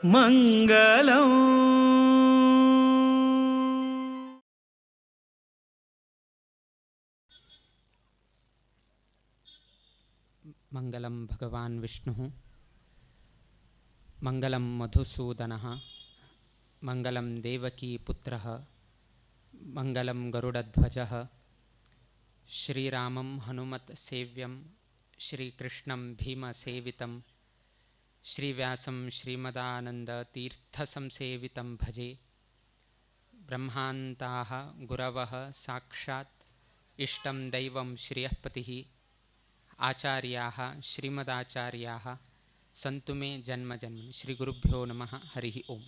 మంగళం. मंगलं भगवान् विष्णुः, मंगलं मधुसूदनः, मंगलं देवकीपुत्रः, मंगलं गरुडध्वजः. श्रीरामं हनुमत्सेव्यं, श्रीकृष्णं भीमसेवितं, श्रीव्यासं श्रीमदानन्दतीर्थसंसेवितं भजे. ब्रह्मान्ताः गुरवः साक्षात् इष्टं दैवं श्रियःपतिः, आचार्याः श्रीमदाचार्याः सन्तु मे जन्म जन्म. श्री गुरुभ्यो नमः. हरिः ओम.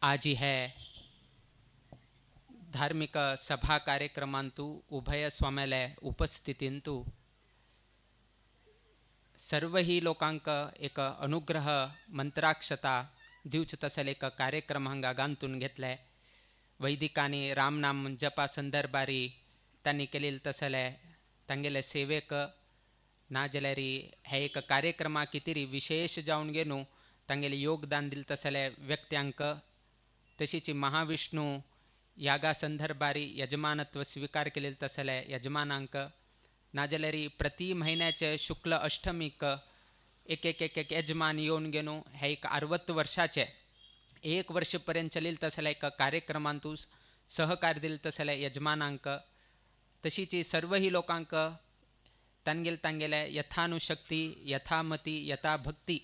आजी है धार्मिक सभा कार्यक्रमांतु उभय स्वाम्यालय उपस्थितींतु सर्वही लोकांक एक अनुग्रह मंत्राक्षता दिवच तसल एक कार्यक्रम हांगा गांतून घेतलाय. वैदिकांनी रामनाम जपा संदर्भारी तांणी केलेले तसले तांगेले सेवेक ना जाल्यार हे एक कार्यक्रमा कितें विशेष जावन घेवन तांगेलें योगदान दिलें तसले व्यक्त्यांक, तशीच महाविष्णू यागा संदर्भारी यजमानत्व स्वीकार केलेले तसले यजमानांक, नाजाल्यार प्रति म्हयन्याचे शुक्ल अष्टमीक एक एक एक एक यजमान येवन घेवन हे एक 60 वर्षाचे एक वर्ष पर्यंत चलील तसले एक कार्यक्रमांतू सहकार दिले तसले यजमानांक, तशीच सर्वही लोकांक तांगेले तांगेले यथानुशक्ती यथामती यथाभक्ती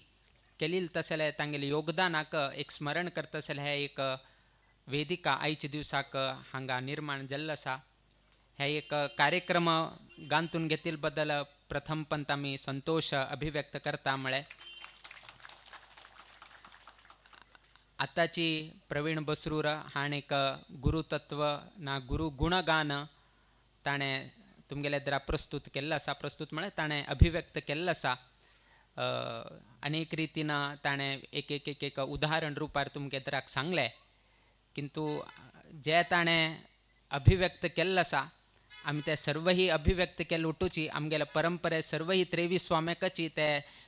केलील तसले तांगेले योगदानाक एक स्मरण करतसले हे एक वेदिका आयच्या दिवसाक हांगा निर्माण जाल्लो आसा. हे एक कार्यक्रम गांतून घेतिल्ले बद्दल प्रथम पंत आमी संतोष अभिव्यक्त करता. म्हळें आतांची प्रवीण बसरूर हाणें एक गुरुतत्व ना गुरु गुणगान ताणें तुमगेले द्रा प्रस्तुत केल्लो आसा. प्रस्तुत म्हळ्यार ताणें अभिव्यक्त केल्लो आसा. अनेक रितीन ताणें एक एक एक एक उदाहरण रुपार तुमगे द्राक सांगलें, किंतु जे ताणें अभिव्यक्त केल्लो आसा आमी ते सर्वही अभिव्यक्त केल्ले उठूची आमगेले परंपरे सर्वही त्रेवीस स्वाम्याकची ते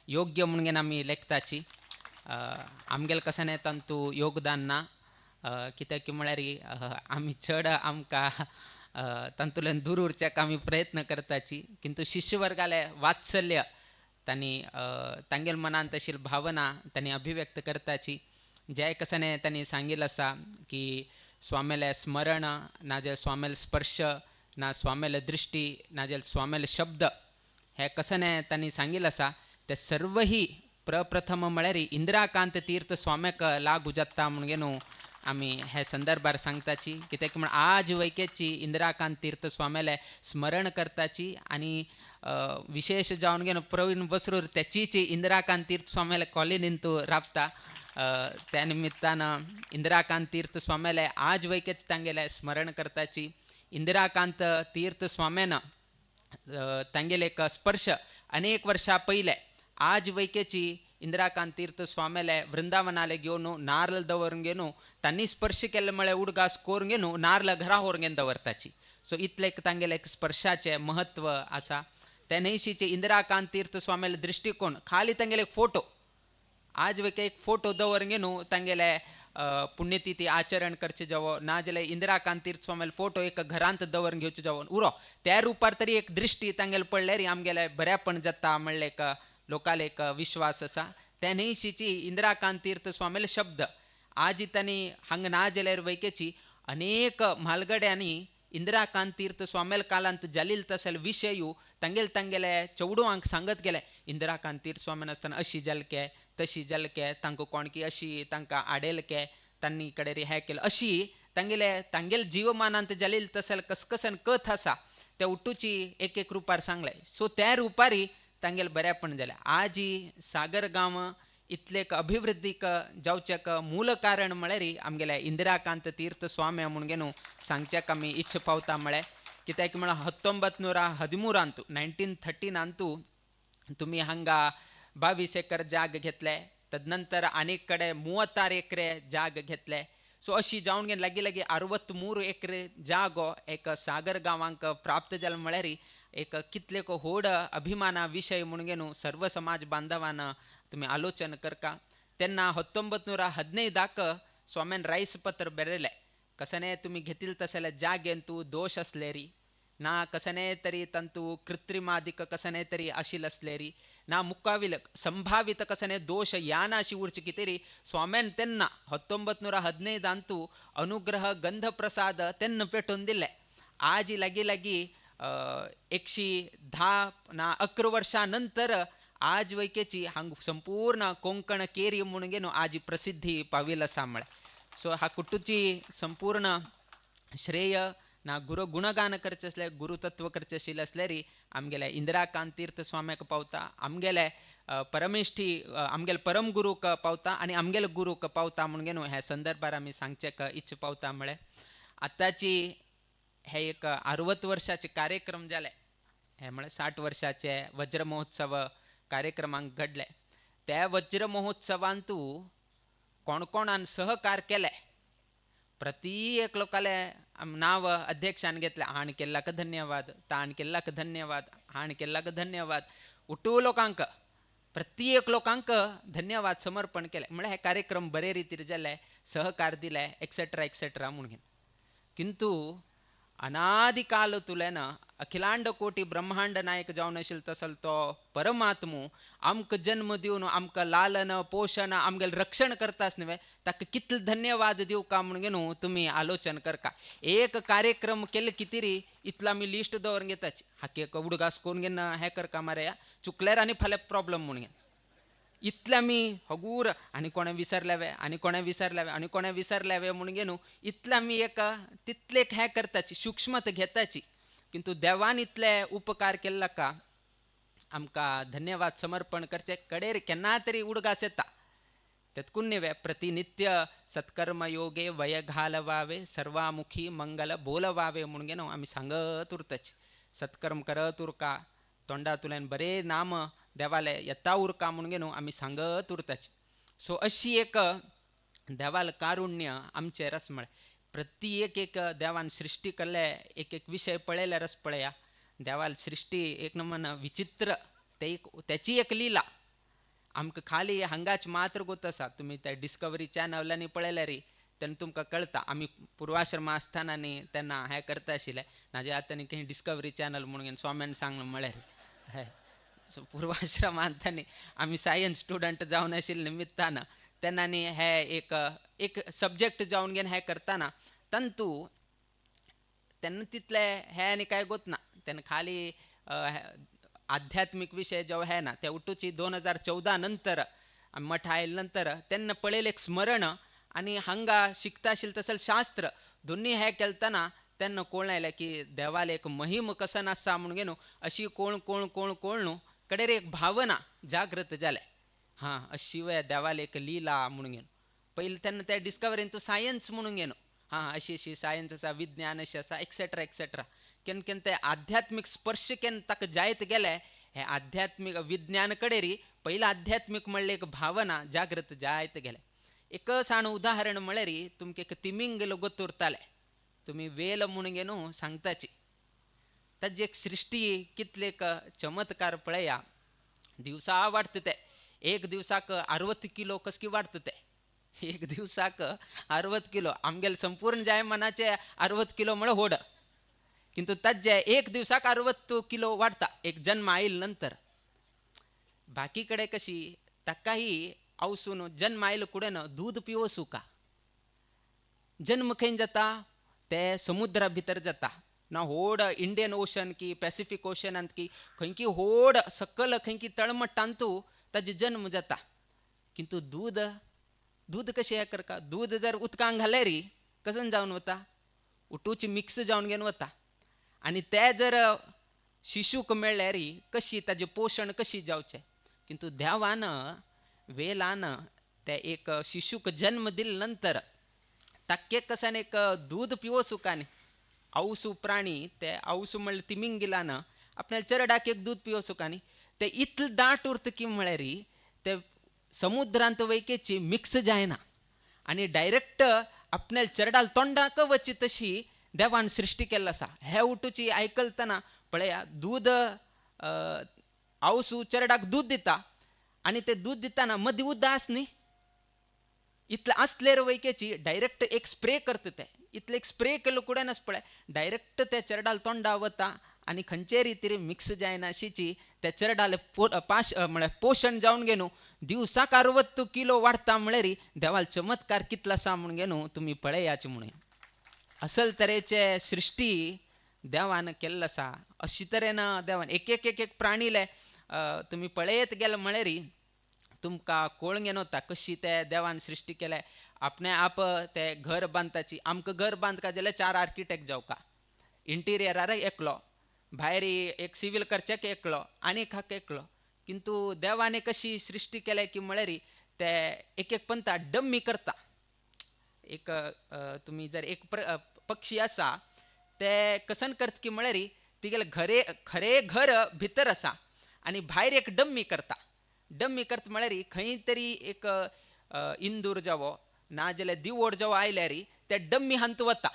योग्य म्हणून आमी लेखताची. आमगेले कशें न्ही तांतू योगदान ना, कित्याक म्हळ्यार आमी चड आमकां तांतूंतल्यान दूर उरच्याक आमी प्रयत्न करताची, किंतु शिष्यवर्गाले वात्सल्य तांणी तांगेले मनांत आशिल्ली भावना तांणी अभिव्यक्त करताची. जे कशें न्ही तांणी सांगिल्लें आसा की स्वाम्याले स्मरण नाजाल्यार स्वाम्याले स्पर्श ना स्वाम्याले दृश्टी नाजाल्यार स्वाम्याले शब्द हे कशें न्ही तांणी सांगिल्लें आसा ते सर्वही प्रप्रथम म्हळ्यार इंदिराकांत तीर्थ स्वाम्याक लागू जाता म्हणून न्हू आमी हे संदर्भार सांगताची. कित्याक म्हण आज वैकेची इंदिराकांत तीर्थ स्वाम्याले स्मरण करताची आनी विशेष जावन घेवन प्रवीण बसरूर त्याचीच इंदिराकांत तीर्थ स्वाम्याले कॉलनीन तूं राबता. त्या निमित्तान इंदिराकांत तीर्थ स्वाम्याले आज वैकेच तांगेले स्मरण करताची. इंदिराकांत तीर्थ स्वाम्यान तांगेले एक स्पर्श अनेक वर्षां पयले आज वैकेची इंदिराकांत तीर्थ स्वाम्याले वृंदावनाले घेवन नारल दवरून घेवन तांणी स्पर्श केल्ले म्हळ्यार उडगास करून घेवन नारल घरा व्हरून घेवन दवरताची. सो इतलें एक तांगेलें एक स्पर्शाचें म्हत्व आसा. त्या न्हंयशीचे इंदिराकांत तीर्थ स्वाम्याले दृश्टिकोन खाली तांगेले एक फोटो आज वेके एक फोटो दवरून घेवन तांगेले पुण्यतिथी आचरण करचे जावो ना जाल्यार इंदिराकांत तीर्थ स्वाम्याले फोटो एक घरांत दवरून घेवचे जावो उरो त्या रुपार तरी एक दृश्टी तांगेले पडल्यार आमगेले बऱ्यापण जाता म्हणलें एक लोकाले एक विश्वास आसा. त्या न्हंयशीची इंदिराकांत तीर्थ स्वाम्याले शब्द आज तांणी हांगा ना जाल्यार वैकेची अनेक म्हालगड्यांनी इंदिराकांत तीर्थ स्वाम्याल कालांत जालील तसल विशयू तांगेले तांगेले चेडवांक सांगत गेले. इंदिराकांत तीर्थ स्वाम्यान आसतना अशी जालके तशी जालके तांकां कोणकी अशी तांकां आडेल के तांणी कडेन हें केलें अशी तांगेले तांगेले जीवमानांत जालील तसल कसकसन कथ आसा त्या उठूची एक एक रुपार सांगलें. सो त्या रुपारी तांगेले बऱ्यापण जालें. आजी सागर गांव इतलेक अभिवृद्धीक जावच्याक मूल कारण म्हळ्यार आमगेले इंदिराकांत तीर्थ स्वामी म्हणून न्हू सांगच्याक आमी इच्छ पावता. म्हळ्यार कित्याक म्हळ्यार 1913 1913 तुमी हांगा 22 एकर जाग घेतले, तदनंतर आनीक कडेन 36 एकरे जाग घेतले. सो अशी जावन घेवन लागीं लागीं 63 एकरे जागो एक सागर गांवांक प्राप्त जालो म्हळ्यार एक कितलेको होड अभिमाना विशय म्हणून न्हू सर्व समाज बांधवान तुमी आलोचन करका. तेन्ना 1915 स्वाम्यान रायस पत्र बरयलें, कसने तुमी घेतील तसले जागेंतू दोश असलेरी ना कसने तरी तंतु कृत्रिमादिक कसने तरी आशील असलेरी ना मुक्काविल संभावित कसने दोष यानाशी उरची कितेरी स्वाम्यान तेन्ना 1915 अनुग्रह गंध प्रसाद तेन्न पेटोवन दिले. आज लागी लागी 110 ना 11 वर्षां नंतर आज वैकेची हांग संपूर्ण कोंकण केरी म्हणून न्हू आज प्रसिद्धी पाविल आसा म्हळ्यार. सो हा कुटुची संपूर्ण श्रेय ना गुरु गुणगान करचे असले गुरुतत्व करचे आशिल्लें आसल्यारी आमगेले इंदिराकांत तीर्थ स्वाम्याक पावता, आमगेले परमेश्ठी आमगेले परम गुरूक पावता आनी आमगेले गुरूक पावता म्हणून न्हू ह्या संदर्भार आमी सांगचें इच्छ पावता म्हळ्यार. आतांची हे एक 60 वर्षाचे कार्यक्रम जाले, हे म्हळ्यार 60 वर्षाचे वज्र महोत्सव कार्यक्रमांक घडले. त्या वज्र महोत्सवांतू कोण कोणान सहकार केले, प्रत्येक लोकाले नाव अध्यक्षान घेतले, हाण केल्लाक धन्यवाद, ताण केल्लाक धन्यवाद, हाण केल्लाक धन्यवाद, उठू लोकांक प्रत्येक लोकांक धन्यवाद समर्पण केले. म्हळ्यार हे कार्यक्रम बरे रितीर जाले, सहकार दिले, एक्सेट्रा एक्सेट्रा म्हणून. किंतु अनादिकाल तुलेन अखिलांड कोटी ब्रह्मांड नायक जावन आशिल्लो तसल तो परमात्मू आमकां जन्म दिवन आमकां लालन पोशण आमगेलें रक्षण करतास न्हय, ताका कितले धन्यवाद दिवका म्हणून न्हू तुमी आलोचन करका. एक कार्यक्रम केले कितें इतलो आमी लिस्ट दवरून घेताची, हाके एक उडगास करून घेना हें करका मारे चुकल्यार आनी फाल्यां प्रॉब्लम म्हणून. इतले आमी हगूर आनी कोणें विसरल्यावे आनी कोणें विसरल्यावे आनी कोणें विसरल्यावे म्हणून न्हू इतले आमी एक तितले हें करताची, सूक्ष्मत घेताची. किंतु देवान इतले उपकार केल्ला का आमकां धन्यवाद समर्पण करचे कडेर केन्ना तरी उडगास येता. तेतकून न्हय प्रतिनित्य सत्कर्म योगे वय घालवावे सर्वामुखी मंगल बोलवावे म्हणून न्हू आमी सांगत उरताची. सत्कर्म करत उरका, तोंडांतल्यान बरें नाम देवाले येता उरका म्हणून न्हू आमी सांगत उरताची. सो अशी एक देवाल कारुण्य आमचें रस म्हळ्यार प्रत्येक एक देवान सृश्टी केल्ले एक एक विशय पळयल्यार रस पळया देवाल सृश्टी एक नमन विचित्र, ते एक त्याची एक लीला आमकां खाली हांगाच मात्र गोत आसा. तुमी त्या डिस्कवरी चॅनलांनी पळयल्यार तेन्ना तुमकां कळटा. आमी पुर्वाश्रम आसतना न्ही तेन्ना हें करता आशिल्लें, नाजाल्यार आतां न्ही खंय डिस्कवरी चॅनल म्हणून स्वाम्यान सांगलें म्हळ्यार हय. सो पुर्वाश्रमांत न्ही आमी सायन्स स्टुडंट जावन आशिल्ले निमित्तान तेन्ना न्ही हे एक एक सब्जेक्ट जावन घेवन हें करतना तंतू तेन्ना तितले हें आनी कांय गोत ना. तेन्ना खाली आध्यात्मीक विशय जो हे ना ते उठूची 2014 नंतर मठ आयले नंतर तेन्ना पळयलें एक स्मरण आनी हांगा शिकता आशिल्लें तसलें शास्त्र दोन्ही हें केलतना तेन्ना कोण आयलें की देवाले एक महिम कसन आसा म्हणून न्हू अशी कोण कोण कोण कोण न्हू कडेर एक भावना जागृत जालें, हां अशी वे देवाले एक लीला म्हणून न्हू. पयलीं तेन्ना त्या डिस्कवरीन तूं सायन्स म्हणून न्हू, हां अशी अशी सायन्स आसा, विज्ञान अशें आसा, एक्सेट्रा एक्सेट्रा. केन्ना केन्ना ते आध्यात्मीक स्पर्श केन्ना ताका जायत गेले हे आध्यात्मीक विज्ञान कडेरी पयलीं आध्यात्मीक म्हणलें एक भावना जागृत जायत गेले. एक साण उदाहरण म्हळ्यार तुमकां एक तिमिंगल गोत उरताले, तुमी वेल म्हणून न्हू सांगताची, ताजी एक सृश्टी कितले एक चमत्कार पळया. दिवसा वाडटा ते एक दिवसाक 60 किलो कसकी वाडटा ते, एक दिवसाक 60 किलो आमगेले संपूर्ण जाय मनाचे 60 किलो म्हळ्यार होड, किंतु ताजे एक दिवसाक 60 किलो वाडटा एक जन्म आयल नंतर. बाकी कडे कशी ताकाही आवसून जन्म आयल कुडेन दूध पिवसू का, जन्म खंय जाता ते समुद्रा भितर जाता ना होड इंडियन ओशन की पॅसिफीक ओशनांत की खंयकी होड सकल खंयकी तळमट्टांतू ताजे जन्म जाता. किंतु दूध दूध कशें हें करका, दूध जर उदकांत घाल्यार कसन जावन वता, उटूची मिक्स जावन घेवन वता. आनी ते जर शिशूक मेळ्ळ्यार कशी ताजें पोशण कशी जावचें. किंतु देवान वेलान ते एक शिशूक जन्म दिले नंतर ताके कसान एक दूध पिवोसुका न्ही, आवसू प्राणी ते आवसू म्हणल्यार तिमिंगिलान आपल्या चरडाक एक दूध पिवोसुका न्ही, ते इतलें दाट उरता की म्हळ्यार ते समुद्रांत वैकेची मिक्स जायना आनी डायरेक्ट आपल्या चरडाल तोंडाक वची तशी देवान सृश्टी केल्लो आसा. हे उठूची आयकलतना पळया दूद आवसू चेरडाक दूद दिता आनी ते दूद दिताना मदीं उदास न्ही इतलें आसलेर वैकेची डायरेक्ट एक स्प्रे करता ते इतलें एक स्प्रे केलो कुडेनच पळय डायरेक्ट त्या चेरडाल तोंडा वता आनी खंयचे रितीर मिक्स जायना अशीची त्या चेरडाले पाश म्हळ्यार पोशण जावन घेनु दिवसाक 60 किलो वाडटा म्हळ्यार देवाल चमत्कार कितलो आसा म्हूण घेनु तुमी पळयाचे म्हणून. असल तरेचे सृश्टी देवान केल्लो आसा. अशे तरेन देवान एक एक एक एक प्राणीले तुमी पळयत गेले म्हळ्यार तुमकां कळून येता कशी ते देवान सृश्टी केले. आपणे आप ते घर बांदताची आमकां घर बांदका जाल्यार 4 आर्किटेक्ट जावका, इंटिरियरार एकलो, भायर एक सिवील करच्याक एकलो आनी एक एकलो. किंतु देवाने कशी सृश्टी केल्या की म्हळ्यार ते एक एक पंथा डम्मी करता. एक तुमी जर एक पक्षी आसा ते कसन करता की म्हळ्यार तिगेले घरे खरे घर भितर आसा आनी भायर एक डम्मी करता. डम्मी करता म्हळ्यार खंय तरी एक इंदूर जावो ना जाल्यार दिवोड जावो आयल्यार ते डम्मी हांत वता.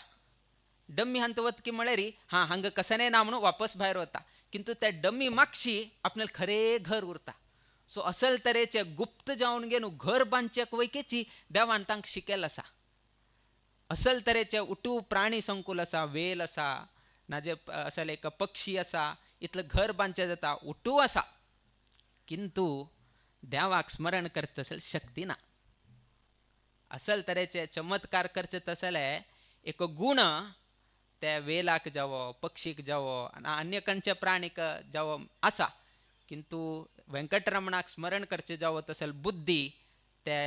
डम्मी हांत वता की म्हळ्यार हां हांगा कसने ना म्हणून वापस भायर वता, किंतु त्या डम्मी मागशी आपणाले खरे घर उरता. सो असल तरेचे गुप्त जावन घेवन घर बांदच्याक वैकेची देवान तांकां शिकयलें आसा. असल तरेचे उटू प्राणी संकुल आसा, वेल आसा, नाजे असल एक पक्षी आसा, इतलें घर बांदचें जाता उटू आसा, किंतु देवाक स्मरण करता असल शक्ती ना. असल तरेचे चमत्कार करचे तसले एक गुण ते वेलाक जावो, पक्षीक जावो, अन्य खंयच्या प्राणीक जावो आसा, किंतु वेंकटरमणाक स्मरण करचें जावो तसल बुद्धी ते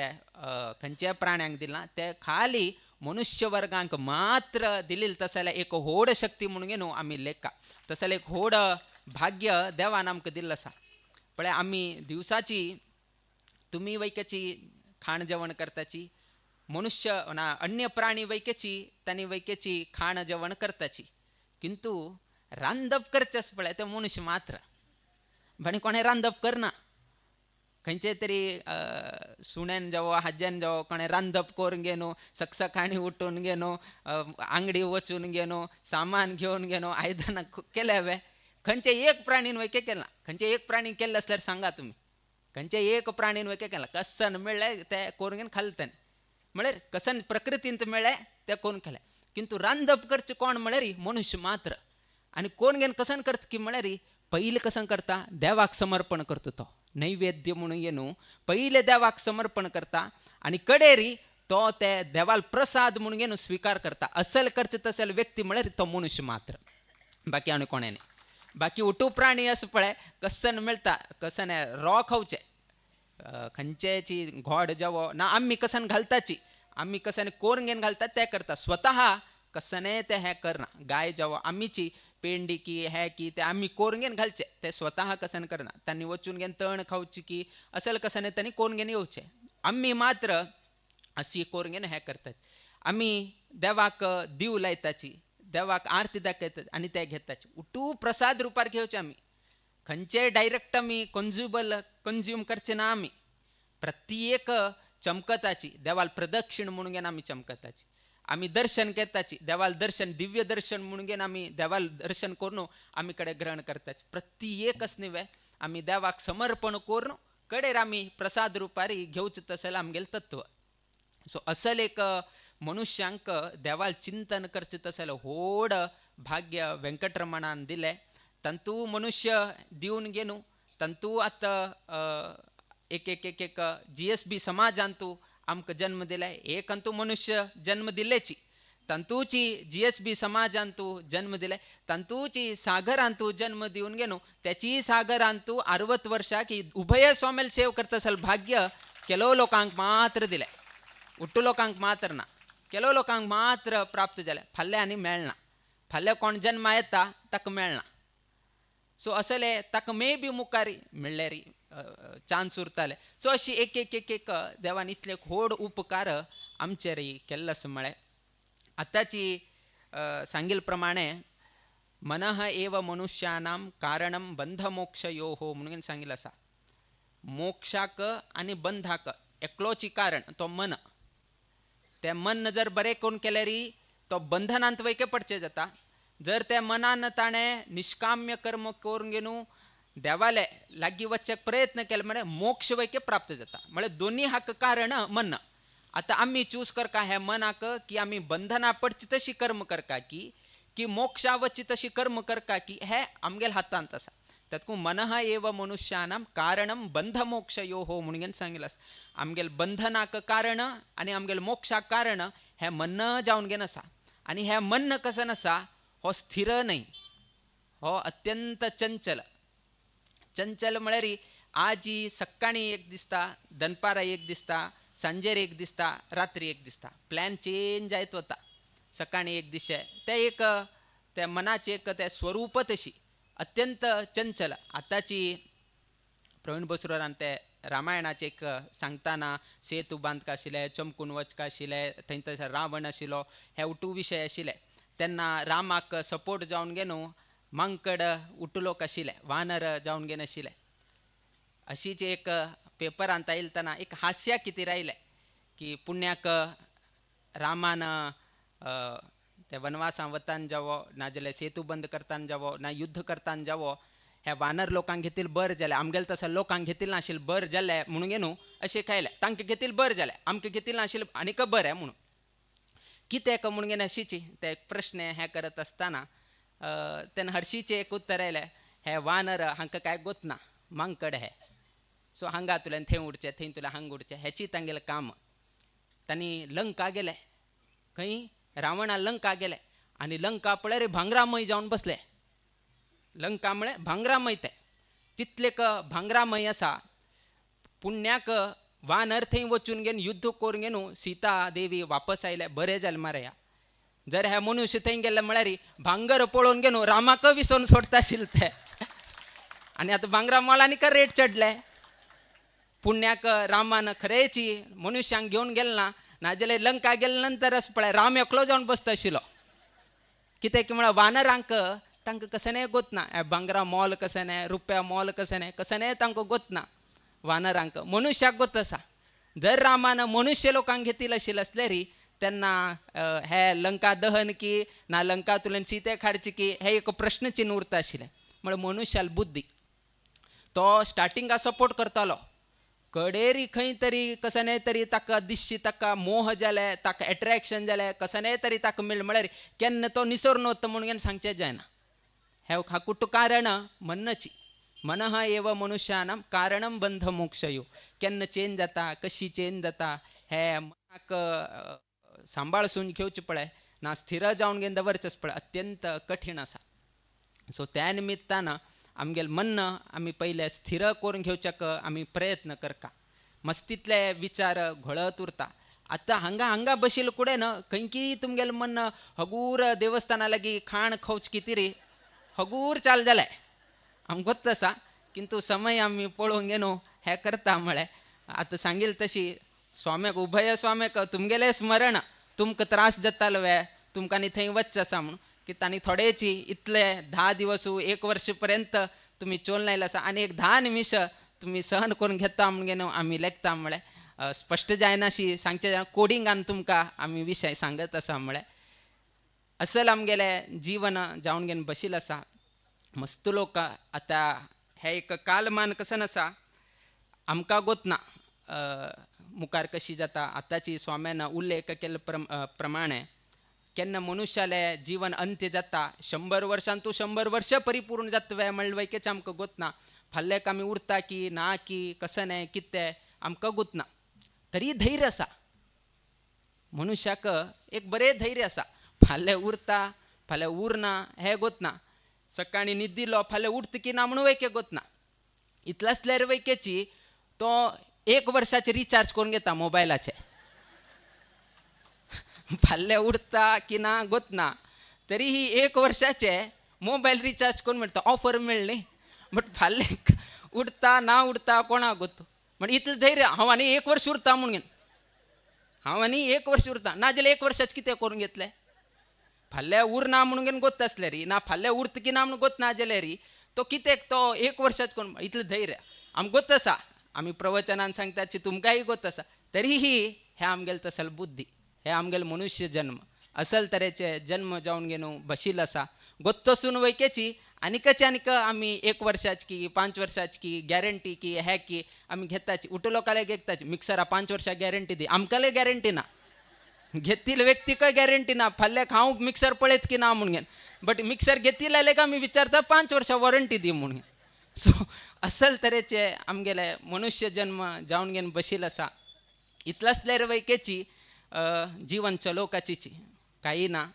खंयच्या प्राण्यांक दिला ते खाली मनुष्य वर्गांक मात्र दिलेली तसले एक व्हड शक्ती म्हणून न्हू आमी लेखा तसले एक व्हड भाग्य देवान आमकां दिल्लें आसा. पळय आमी दिवसाची तुमी वैक्याची खाण जेवण करताची, मनुष्य ना अन्य प्राणी वैक्याची तांणी वैक्याची खाण जेवण करताची, किंतु रांदप करचें आसा पळय ते मनुष्य मात्र. आनी कोणें रांदप करना. खंयचे तरी सुण्यान जावो हाज्यान जावो कोणें रांदप करून घेवन सकसकाणी उठून घेवन आंगडी वचून घेवन सामान घेवन घेवन आयदनां केल्या वे खंयचे एक प्राणीन वैके केला. खंयचे एक प्राणी केल्लें आसल्यार सांगा तुमी, खंयचे एक प्राणीन वैके केला कसन मेळ्ळें तें करून घेवन खालें ताणें, म्हळ्यार कसन प्रकृतींत मेळ्ळें तें करून खालें. किंतु रांदप करचें कोण म्हळ्यार मनुष्य मात्र. आनी कोण घेवन कसन करता की म्हळ्यार पयलीं कसन करता देवाक समर्पण करता तो नैवेद्य म्हणून न्हू पयलें देवाक समर्पण करता आनी कडेरी तो ते देवाल प्रसाद म्हणून न्हू स्विकार करता. असल करचें तसल व्यक्ती म्हळ्यार तो मनुष्य मात्र, बाकी आनी कोणें न्ही. बाकी उटू प्राणी आसा पळय कसन मेळटा कसन रो खावचें खंयचेची घोड जावो ना आमी कसन घालताची आमी कसन कोर घेवन घालता ते करता स्वतः कसने ते हें करना. गाय जावो आमीची पेंडी की हे की ते आमी कोर घेवन घालचे ते स्वतः कसन करना. तांणी वचून घेवन तण खावची की असल कसने तांणी कोर घेवन येवचें. आमी मात्र अशी कोर घेवन हें करतात. आमी देवाक दीव लायताची, देवाक आरती दाखयतात आनी ते घेताची उटू प्रसाद रुपार घेवचे. आमी खंयचे डायरेक्ट आमी कन्ज्युबल कन्ज्यूम करचे ना. आमी प्रत्येक चमकताची देवाल प्रदक्षिण म्हणून घेवन आमी चमकताची, आमी दर्शन घेताची देवाल दर्शन दिव्य दर्शन म्हणून घेवन आमी देवाल दर्शन करून आमी कडेन ग्रहण करताची. प्रत्येकच न्ही आमी देवाक समर्पण करून कडेर आमी प्रसाद रुपारी घेवचें तसलें आमगेलें तत्व. सो असल एक मनुष्यांक देवाल चिंतन करचें तसलें व्हड भाग्य वेंकटरमणान दिलें. तांतू मनुष्य दिवन घेवन तांतू आतां एक एक एक एक GSB समाजांतू आमकां जन्म दिले. एक अंतू मनुष्य जन्म दिल्लेची तांतूची GSB समाजांतू जन्म दिले, तांतूची सागरांतू जन्म दिवन घेवन त्याची सागरांतू 60 वर्षां की उभय स्वामेल सेव करता असल भाग्य केलो लोकांक मात्र दिले, उट्टू लोकांक मात्र ना, केलो लोकांक मात्र प्राप्त जालें. फाल्यां आनी मेळना, फाल्यां कोण जन्मा येता ताका मेळना. सो असले ताका मे बी मुखार मेळ्ळ्यार चान्स उरताले. सो अशी एक एक एक एक देवान इतले व्हड उपकार आमचेर केल्लो आसा. म्हळें आतांची सांगिल्ले प्रमाणे मनः एव मनुष्याणां कारणं बंधमोक्षयोः म्हणून सांगिल्लें आसा. मोक्षाक आनी बंधाक एकलोची कारण तो मन. तें मन जर बरें करून केल्यार तो बंधनांत वयके पडचें जाता, जर त्या मनान ताणें निष्काम्य कर्म करून घेवन देवाले लागीं वचपाक प्रयत्न केले म्हळ्यार मोक्ष वैक्य प्राप्त जाता. म्हळ्यार दोनी हाका कारण मन. आतां आमी चूज करका हें मनाक की आमी बंधना पडची तशी कर्म करका की की मोक्षा वचची तशी कर्म करका की हें आमगेल्या हातांत आसा. तातूंत मनः एव मनुष्याणां कारणं बंधमोक्षयोः म्हणून सांगिल्लें आसा. आमगेले बंधनाक कारण आनी आमगेले मोक्षाक कारण हें मन जावन घेन आसा. आनी हें मन कसं आसा, हो स्थिर न्हय, हो अत्यंत चंचल. चंचल म्हळ्यार आजी सकाळीं एक दिसता, दनपारां एक दिसता, सांजेर एक दिसता, रात्री एक दिसता, प्लॅन चेंज जायत वता. सकाळीं एक दिशे तें एक त्या मनाचें एक तें स्वरूप तशी अत्यंत चंचल. आतांची प्रवीण बसरोरान ते रामायणाचें एक सांगतना सेतू बांदका आशिल्ले, चमकून वचका आशिल्ले, थंय थंयसर रावण आशिल्लो, हे उटू विशय आशिल्ले. तेन्ना रामाक सपोर्ट जावन घेवन मांकड उटलोक आशिल्ले, वानर जावन घेवन आशिल्ले. अशीच एक पेपरांत आयलतना एक हास्य कितें आयलें की पुण्याक रामान ते वनवासां वतान जावो, नाजाल्यार सेतू बंद करताना जावो, ना युद्ध करताना जावो, ह्या वानर लोकांक घेतील बरें जालें, आमगेले तसो लोकांक घेतील नाशिल्लें बरें जालें म्हणून न्हू अशें खायलें, तांकां घेतील बरें जालें, आमकां घेतील नाशिल्लें आनीक बरें म्हणून. कितें म्हणून अशीची ते एक प्रश्न हें करत आसतना तेन्ना हरशीचें एक उत्तर आयलें, हे वानर हांकां कांय गोतना, मांकड हे, सो हांगा तुल्यान थंय उडचें, थंय तुल्यान हांगा उडचें, हेची तांगेलें काम. तांणी लंका गेले, खंय रावणा लंका गेले आनी लंका पळय भांगरामय जावन बसले. लंका म्हळ्यार भांगरामय, तें तितलें भांगरामय आसा. पुण्याक वानर थंय वचून घेवन युद्ध करून घेवन सीता देवी वापस आयले, बरें जालें मारया. जर हे मनुष्य थंय गेल्ले म्हळ्यार भांगर पळोवन घेवन रामाक विसरून सोडटा आशिल्ले ते. आनी आतां भांगरा मोल आनीक रेट चडले. पुण्याक रामान खरेंची मनुष्यांक घेवन गेल ना, नाजाल्यार लंका गेले नंतरच पळय राम एकलो जावन बसता आशिल्लो. कित्याक म्हळ्यार वानरांक तांकां कसनें गोतना, भांगरा मोल कसनें, रुपया मोल कसनें, कसनें तांकां गोतना वानरांक, मनुष्याक गोत आसा. जर रामान मनुष्य लोकांक घेतील आशिल्लें आसल्यार तेन्ना हे लंका दहन की ना लंका तुल्यान सीते काडची की हे एक प्रश्न चिन्न उरता आशिल्लें. म्हळ्यार मनुष्याल बुद्धी तो स्टार्टिंगा सपोर्ट करतालो, कडेरी खंय तरी कसनें तरी ताका दिसशी, ताका मोह जाले, ताका एट्रेक्शन जालें, कसनें तरी ताका मेळ म्हळ्यार केन्ना तो निसरून वता म्हणून सांगचें जायना. हें हाकुट कारण मन्नची, मनः एव मनुष्याणां कारणं बंध मोक्षयो. केन्ना चेंज जाता, कशी चेंज जाता हें मनाक सांबाळसून घेवचें पळय ना, स्थिर जावन घेवन दवरचें पळय अत्यंत कठीण आसा. सो त्या निमित्तान आमगेलें मन आमी पयलें स्थिर करून घेवच्याक आमी प्रयत्न करका. मस्तींतले विचार घोळत उरता. आतां हांगा हांगा बशिल्ले कडेन खंयकी तुमगेलें मन हगूर देवस्थाना लागीं खाण खावच कितें रे हगूर चाल जालें. आमकां गोत्त आसा, किंतु समय आमी पळोवन घेवन हें करता म्हळ्यार आतां सांगील तशी स्वाम्याक उभय स्वाम्याक तुमगेलें स्मरण तुमकां त्रास जातालो वे, तुमकां आनी थंय वचचें आसा म्हणून की तांणी थोडेची इतले 10 दिवस 1 वर्ष पर्यंत तुमी चोल आयले आसा आनी एक 10 निमिश तुमी सहन करून घेता म्हणून आमी लेखता म्हळ्यार स्पश्ट जायनाशी सांगचें जायना, कोडिंगान तुमकां आमी विशय सांगत आसा. म्हळ्यार असल आमगेलें जीवन जावन घेवन बशिल्लें आसा. मस्त लोक आतां हें एक कालमान कसन आसा, आमकां गोतना मुखार कशी जाता. आतांची स्वाम्यान उल्लेख केल्ले प्रमाणे केन्ना मनुष्यालें जीवन अंत्य जाता, 100 वर्षां तूं 100 वर्ष परिपूर्ण जाता वे म्हणलें वैकेच आमकां गोतना. फाल्याक आमी उरता की ना की कसं न्हय कितें आमकां गोतना. तरी धैर्य आसा मनुष्याक, एक बरें धैर्य आसा. फाल्यां उरता फाल्यां उरना हें गोतना. सकाळीं न्हिदिल्लो फाल्यां उठता की ना म्हणून वैके गोतना. इतलें आसल्यार वैकेची तो 1 वर्षाचे रिचार्ज करून घेता मोबायलाचे. फाल्यां उठता की ना गोतना, तरी ही 1 वर्षाचे मोबायल रिचार्ज करून मेळटा, ऑफर मेळ्ळी. बट फाल्यां उठता ना उठता कोणाक गोत. म्हण इतलें धैर्य, हांव आनी 1 वर्ष उरता म्हणून, हांव आनी 1 वर्ष उरता ना जाल्यार 1 वर्षाचें कितें करून घेतलें. फाल्यां उरना म्हणून गोत आसल्यार री, ना फाल्यां उरता की ना म्हणून गोत ना जाल्यार री तो कित्याक तो 1 वर्षाच करून इतलें धैर्य आमकां गोत आसा. आमी प्रवचनान सांगतात तुमकांय गोत आसा. तरीही हें आमगेलें तसल बुद्धी, हे आमगेलें मनुष्य जन्म असल तरेचे जन्म जावन घेवन बशिल्लो आसा. गोत्तसून वैकेची आनीकच आनीक आमी 1 वर्षाची की 5 वर्षाची की गॅरंटी की हे की आमी घेताची. उठो लोकांले घेताची मिक्सरा 5 वर्षा गॅरंटी दी, आमकांले गॅरंटी ना, घेतील व्यक्तीकय गॅरंटी ना, फाल्याक हांव मिक्सर पळयत की ना म्हणून घेन, बट मिक्सर घेतील जाल्यार आमी विचारता 5 वर्षां वॉरंटी दी म्हणून. सो असल तरेचे आमगेले मनुष्य जन्म जावन घेवन बशील आसा. इतलासल्यार वैकेची जीवन चलोवपाचीची काही ना.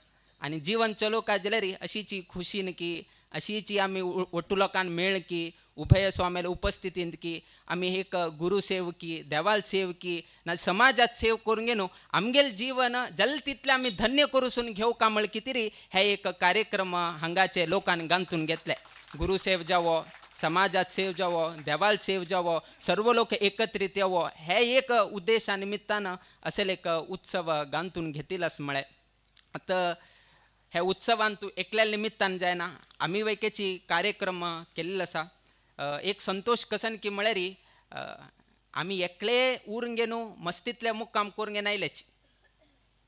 आनी जीवन चलोवका जाल्यार अशीची खुशीन की अशीची आमी ಒಟ್ಟು लोकान मेळ की उभय स्वाम्याले उपस्थितींत की आमी एक गुरु सेव की देवाल सेव की ना समाजात सेव करून घेवन आमगेल जीवन जाल तितलें आमी धन्य करूसून घेवका म्हळ कितें हे एक कार्यक्रम हांगाचे लोकान गांथून घेतले. गुरु सेव जावो, समाजात सेव जावो, देवाल सेव जावो, सर्व लोक एकत्रित येवो, हे एक उद्देशा निमित्तान असेल एक उत्सव गांथून घेतील असं म्हळें. आतां हे उत्सवान तूं एकल्या निमित्तान जायना, आमी वैकेची कार्यक्रम केल्लो आसा. एक संतोष कसन की म्हळ्यार आमी एकले उरून घेवन मस्तींतले मुक्काम करून घेवन आयलेच.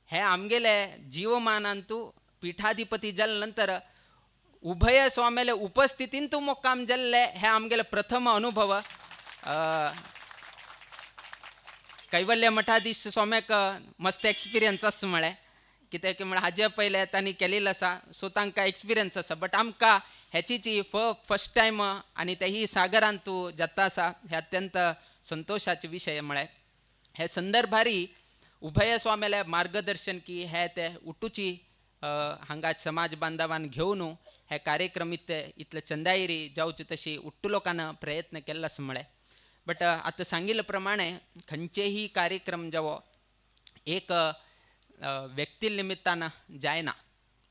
हे आमगेले जीवमानान तूं पिठाधिपती जाले नंतर उभय स्वाम्याले उपस्थितीन तूं मुक्काम जाल्ले हे आमगेले प्रथम अनुभव. कैवल्य मठाधीश स्वाम्याक मस्त एक्सपिरियन्स आसा म्हळें, कित्याक म्हळ्यार हाजे पयलें तांणी केलेलो आसा, सो तांकां एक्सपिरियन्स आसा. बट आमकां हेची फर्स्ट टायम आनी तेही सागरान तूं जाता आसा, हे अत्यंत संतोशाचे विशय म्हळें. हे संदर्भारी उभय स्वाम्याले मार्गदर्शन की हे ते उठूची हांगा समाज बांधवान घेवन हे कार्यक्रम इतले इतले चंदायरी जावचे तशी उट्टू लोकांना प्रयत्न केल्लो आसा म्हळें. बट आतां सांगिल्ले प्रमाणे खंयचेही कार्यक्रम जावो एक व्यक्ती निमित्तान जायना,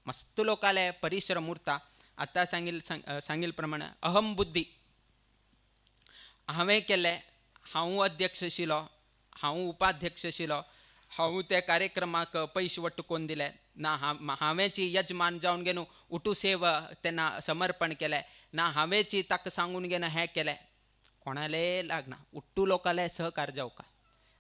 मस्त लोकाले परिश्रम उरता. आतां सांगिल्ले प्रमाणे अहम बुद्धी हांवें केलें, हांव अध्यक्ष आशिल्लो, हांव उपाध्यक्ष आशिल्लो, हांव त्या कार्यक्रमाक पयशे वट्ट कोन्न दिले ना, हांवेंची यजमान जावन घेवन उठू सेव तेन्ना समर्पण केलें ना, हांवेंची ताका सांगून घेवन हें केलें, कोणाले लागना. उट्टू लोकाले सहकार जावका,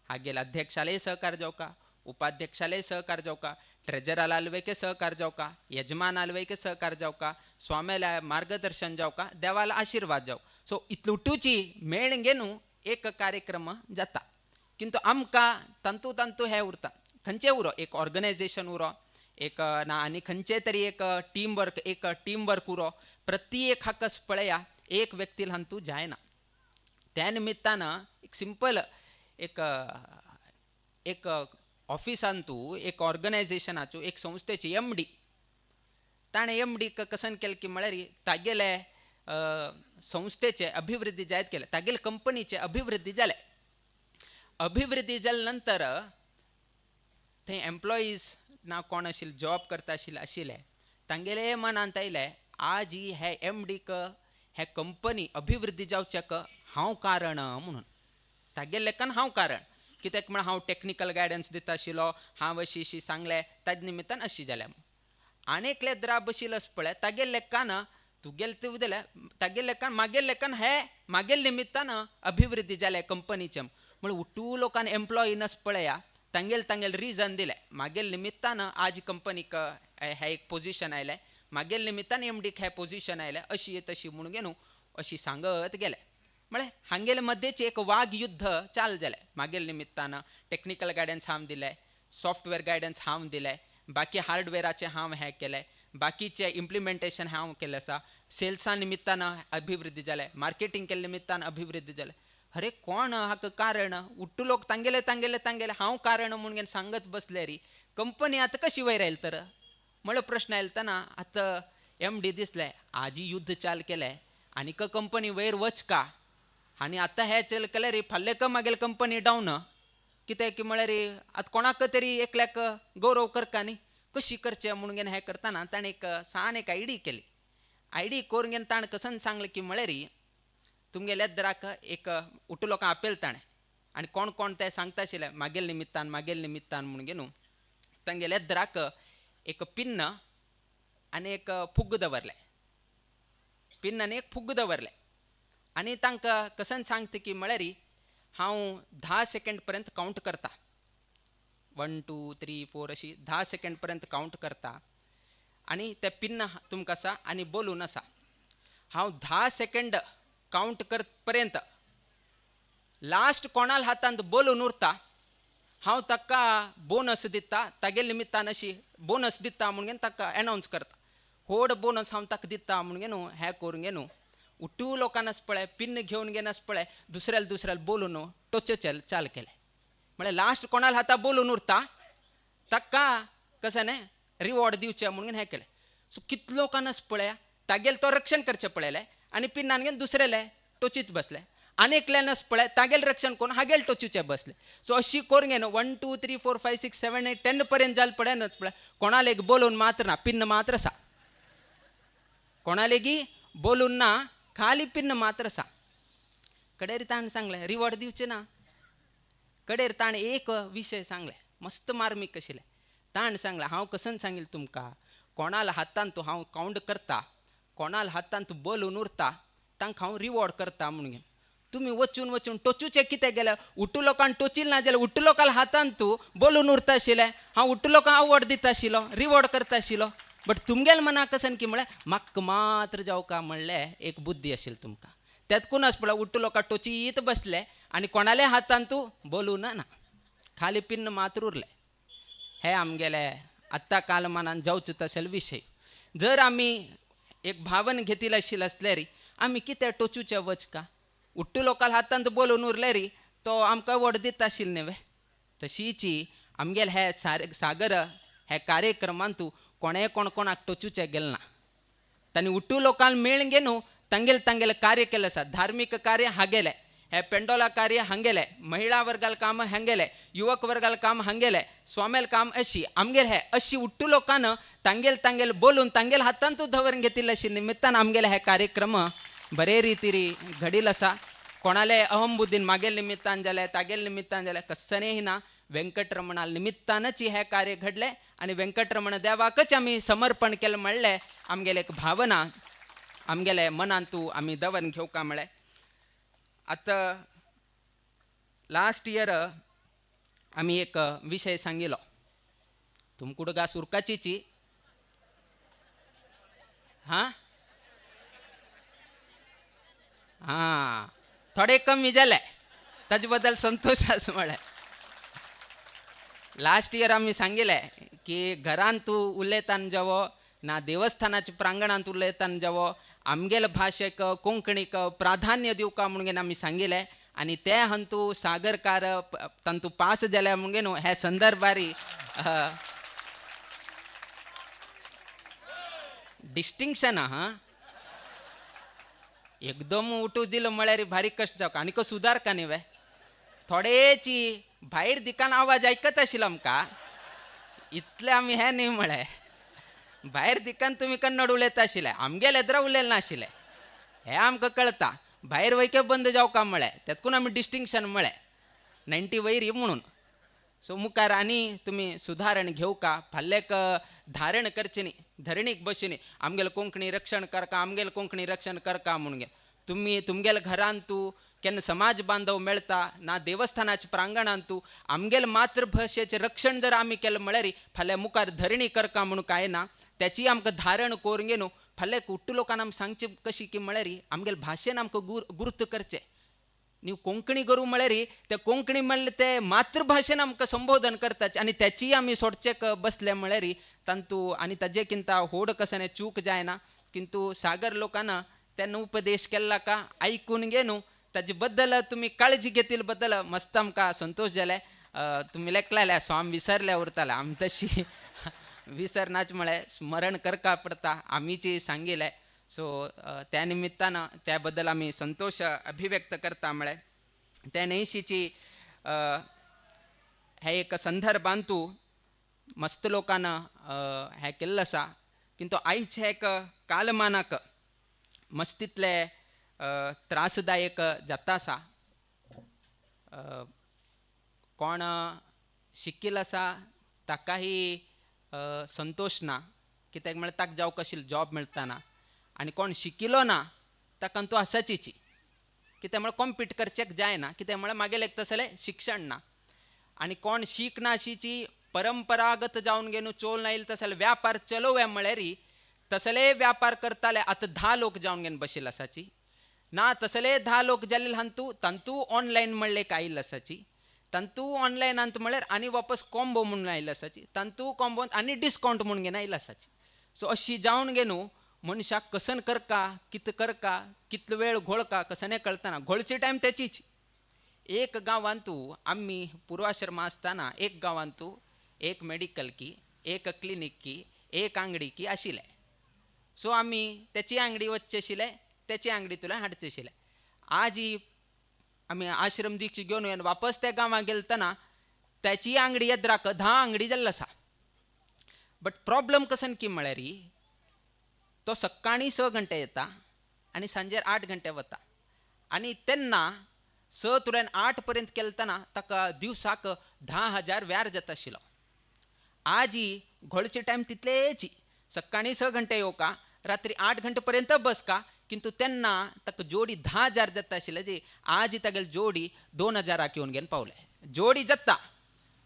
हागेल अध्यक्षाले सहकार जावका, उपाध्यक्षाले सहकार जावका, ट्रेजराला आलवेके सहकार जावका, यजमान आलवेके सहकार जावका, स्वाम्याला मार्गदर्शन जावका, देवाला आशीर्वाद जावका. सो इतले उठूची मेळ घेवन एक कार्यक्रम जाता. किंतु आमकां तांतू तांतू हें उरता, खंयचें उरो एक ऑर्गनायजेशन उरो एक ना आनी खंयचें तरी एक टीम वर्क, एक टीम वर्क उरो, प्रत्येक हाकस पळया एक व्यक्ती हातूंत जायना. त्या निमित्तान एक सिंपल एक एक ऑफिसांतू एक ऑर्गनायजेशनाचो एक संस्थेची एम डी, ताणें एम डी कसन केलें की म्हळ्यार तागेले संस्थेचे अभिवृद्धी जायत केलें, तागेले कंपनीचे अभिवृद्धी जालें. अभिवृद्धी जाले नंतर थंय एम्प्लॉईज ना कोण आशिल्ले जॉब करता आशिल्ले आशिल्ले तांगेले मनांत आयलें आज ही हे एम डीक हे कंपनी अभिवृद्धी जावच्याक हांव कारण म्हणून, तागेले लेखान हांव कारण, कित्याक म्हळ्यार हांव टॅक्निकल गायडन्स दिता आशिल्लो, हांव अशी अशी सांगलें, ताजे निमित्तान अशी जालें. आनी एकले द्रा बशिल्लो आसा पळय तागेले लेखान तुगेले तूं दिलें, तागेले लेखान मागेले लेखान हे मागेले निमित्तान अभिवृद्धी जालें कंपनीचें. म्हळ्यार उठू लोकान एम्प्लॉई नस पळया तांगेले तांगेले रिजन दिलें, मागेले निमित्तान आज कंपनीक हें एक पोजिशन आयलें, मागेले निमित्तान एम डीक हें पोजिशन आयलें, अशी तशी म्हणून न्हू अशी सांगत गेले. म्हळ्यार हांगेले मध्येच एक वाग युद्ध चाल जालें. मागेले निमित्तान टॅक्निकल गायडन्स हांव दिलें, सॉफ्टवेअर गायडन्स हांव दिलें, बाकी हार्डवेराचें हांव हें केलें, बाकीचें इम्प्लिमेंटेशन हांव केलें आसा, सेल्सा निमित्तान अभिवृद्धी जालें, मार्केटींग केल्ले निमित्तान अभिवृद्धी जालें. अरे कोण हाका कारण, उट्टू लोक तांगेले तांगेले तांगेले हांव कारण म्हणून सांगत बसले री, कंपनी आतां कशी वयर आयली तर म्हळ्यार प्रश्न आयलो तेन्ना आतां एम डी दिसलें आजी युद्ध चाल केलें आनीक कंपनी वयर वच का, आनी आतां हें चल केलें रे फाल्यां क मागीर कंपनी डावन, कित्याक की म्हळ्यार आतां कोणाक तरी एकल्याक गौरव करका न्ही, कशी करचें म्हणून हें करतना ताणें एक सान एक आयडी केली. आयडी करून घेवन ताणें कसन सांगलें की म्हळ्यार तुमगेल्या दराक एक उठू लोकांक आपयल ताणें आनी कोण कोण ते सांगता आशिल्ले मागेल निमित्तान मागेल निमित्तान म्हणून न्हू तांगेल्या दराक एक पिन्न आनी एक फुग्ग दवरलें, पिन्न आनी एक फुग्ग दवरलें आनी तांकां कसन सांगता की म्हळ्यार हांव 10 सेकेंड पर्यंत कावंट करता, 1 2 3 4 अशी 10 सेकेंड पर्यंत कावंट करता आनी ते पिन्न तुमकां आसा आनी बोलून आसा. हांव 10 सेकंड कावंट कर पर्यंत लास्ट कोणाल हातांत बोलून उरता हांव ताका बोनस दिता, तागेले निमित्तान अशी बोनस दिता म्हणून ताका एनावन्स करता. व्हड बोनस हांव ताका दिता म्हणून न्हू हें करूंक न्हू उठू लोकांनाच पळय पिन्न घेवन घेनास पळय दुसऱ्याला दुसऱ्याला बोलून टोच्यो चाल केले. म्हळ्यार लास्ट कोणाल हाता बोलून उरता ताका कशें न्ही रिवॉर्ड दिवचें म्हणून हें केलें. सो कितलो लोकांनाच पळया तागेलें तो रक्षण करचें पळयलें आनी पिन्नान घेवन दुसरेले टोचीत बसले आनी एकल्यानच पळय तागेलें रक्षण करून हागेले टोचीचे बसले. सो अशी करून घेवन 1 2 3 4 5 6 7 8 10 पर्यंत जालें पळय नच पळय कोणाले बोलून मात्र ना पिन्न मात्र आसा, कोणालेगी बोलून ना खाली पिन्न मात्र आसा. कडेर ताणें सांगलें रिवॉर्ड दिवचें ना. कडेर ताणें एक विशय सांगलें मस्त मार्मीक आशिल्लें. ताणें सांगलें हांव कसन सांगिल्लें तुमकां कोणाल हातान तूं हांव कावंट करता, कोणाल हातान तूं बोलून उरता तांकां हांव रिवॉर्ड करता म्हणून. तुमी वचून वचून टोचूचें कितें गेलें उठू लोकांक टोचील ना जाल्यार उठू लोकांक हातान तूं बोलून उरता आशिल्लें, हांव उठू लोकांक अवॉर्ड दिता आशिल्लो, रिवॉर्ड करता आशिल्लो. बट तुमगेले मनाक कसन की म्हळ्यार म्हाका मात्र जावका म्हणलें एक बुद्धी आशिल्ली तुमकां. तेतकून पळय उठू लोकां टोचीत बसले आनी कोणाले हातान तूं बोलूं ना खाली पिन्न मात्र उरलें. हे आमगेले आत्तां कालमानान जावचो तसले विशय. जर आमी एक भावन घेतिल्लें आशिल्लें आसल्यार आमी कितें टोचूचें वच का उट्टू लोकांक हातांत बोलून उरले री तो आमकां वड दिता आशिल्लें न्ही वे. तशीची आमगेले हे सागर हे कार्यक्रमांतू कोणें कोण कोणाक टोचूचें गेलें ना. तांणी उट्टू लोकांक मेळून घेवन तांगेले तांगेलें कार्य केलें आसा. धार्मीक कार्य हागेलें, हे पेंडोला कार्य हांगेलें, महिळा वर्गाल काम हांगेलें, युवक वर्गाल काम हांगेलें, स्वामेल काम अशी आमगेले हे अशी उट्टू लोकान तांगेले तांगेले बोलून तांगेले हातांतू दवरून घेतिल्ले अशी निमित्तान आमगेले हे कार्यक्रम बरे रितीरी घडील आसा. कोणाले अहमबुद्दीन मागेल निमित्तान जालें तागेले निमित्तान जालें कसनेय ना, वेंकटरमणा निमित्तानच हें कार्य घडलें आनी वेंकटरमण देवाकच आमी समर्पण केलें म्हणलें आमगेले एक भावना आमगेले मनांतू आमी दवरून घेवका म्हळें. आतां लास्ट इयर आमी एक विशय सांगिलो तुमकुड गा सुरकाचीची हां हां थोडे कमी जाले ताजे बद्दल संतोष आसा म्हळें. लास्ट इयर आमी सांगिलें की घरांत तूं उलयतान जावो ना देवस्थानाच्या प्रांगणांत उलयतान जावो आमगेले भाशेक कोंकणीक प्राधान्य दिवका म्हणून आमी सांगिलें आनी ते हंतू सागरकार तांतू पास जाल्या म्हणून न्हू हे संदर्भारी डिस्टिंक्शन आहा. एकदम उठू दिलो म्हळ्यार भारी कश्ट जावका आनी सुदारका न्ही वे. थोडेची भायर दिकान आवाज आयकत आशिल्लो आमकां इतलें आमी हें न्ही म्हळें भायर दिकान तुमी कन्नड उलयता आशिल्ले आमगेले येद्रा उलयले नाशिल्ले हें आमकां कळटा. भायर वयके बंद जावका म्हळें तेतकून आमी डिस्टिंक्शन म्हळें 90 वयर म्हणून. सो मुखार आनी तुमी सुदारण घेवका फाल्याक धारण करचें न्ही धरणीक बसचें न्ही आमगेले कोंकणी रक्षण करका आमगेले कोंकणी रक्षण करका म्हणून. तुमी तुमगेले घरांत तूं केन्ना समाज बांधव मेळटा ना देवस्थानाच्या प्रांगणांत तूं आमगेले मातृभाशेचें रक्षण जर आमी केलें म्हळ्यार फाल्यां मुखार धरणी करका म्हणून कांय ना त्याची आमकां धारण करून घेवन फाल्यां कुट्टू लोकांक आमी सांगचें कशी की म्हळ्यार आमगेले भाशेन आमकां गुर्त करचें न्ही. कोंकणी करूं म्हळ्यार ते कोंकणी म्हणल्यार ते मातृभाशेन आमकां संबोधन करतात आनी त्याचीय आमी सोडचेक बसले म्हळ्यार तांतू आनी ताजे किंता होड कशें चूक जायना. किंतु सागर लोकांना तेन्ना उपदेश केल्ला का आयकून घेवन ताजे बद्दल तुमी काळजी घेतिल्ले बद्दल मस्त आमकां संतोश जाले. तुमी लेखलाले स्वाम विसरले उरताले आमी तशी विसरनाच म्हळें स्मरण करका पडटा आमीची सांगिल्लें. सो त्या निमित्तान त्या बद्दल आमी संतोश अभिव्यक्त करता म्हळें. त्या न्हयशीची हे एक संदर्भांतू मस्त लोकान हें केल्लें आसा. किंतु आयचे एक कालमानाक मस्तीतले त्रासदायक जाता आसा. कोण शिकील आसा ताकाही संतोश ना कित्याक म्हळ्यार ताका जावंक आशिल्लो जॉब मेळटा ना आनी कोण शिकिलो ना ताका तो आसाचीची कित्याक म्हळ्यार कॉम्पीट करचेक जायना कित्याक म्हळ्यार मागेलें तसलें शिक्षण ना आनी कोण शीक ना अशीची परंपरागत जावन घेवन चोल नाईल तसले व्यापार चलोव्या म्हळ्यार तसले व्यापार करताले आतां 10 लोक जावन घेवन बशिल्ले आसाची ना. तसले 10 लोक जाल्ले हांतू तांतू ऑनलायन म्हणले एक आयिल्ले आसाची, तांतू ऑनलायनांत म्हळ्यार आनी वापस कॉम्बो म्हणून आयिल्ले आसाची, तांतू कॉम्बोन आनी डिस्कावंट म्हणून घेवन आयिल्ले आसाची. सो अशी जावन घेवन मनशाक कसन करका, कित करका, कितलो वेळ घोळका कसने कळतना, घोळची टायम तेचीच. एक गांवांतू आमी पुर्वाश्रमा आसतना एक गांवांतू एक मेडिकल की, एक क्लिनीक की, एक आंगडी की आशिल्लें. सो आमी तेची आंगडी वचचे आशिल्ले, तेची आंगडी तुला हाडचे आशिल्ले. आजी आमी आश्रम दीक्षा घेवन वापस त्या गांवां गेलतना तेची आंगडी येद्राक 10 आंगडी जाल्लो आसा. बट प्रॉब्लम कसन की म्हळ्यार तो सकाळीं 6 घंटे येता आनी सांजेर 8 घंटे वता आनी तेन्ना 6 तुल्यान 8 पर्यंत केलतना ताका दिवसाक 10,000 व्यार जाता आशिल्लो. आजी घोळची टायम तितलेची, सकाळीं 6 घंटे येवका, रात्री 8 घंटे पर्यंत बसका, किंतु तेन्ना ताका जोडी 10,000 जाता आशिल्ले जी आजी तागेली जोडी 2,000 येवन घेवन पावले. जोडी जाता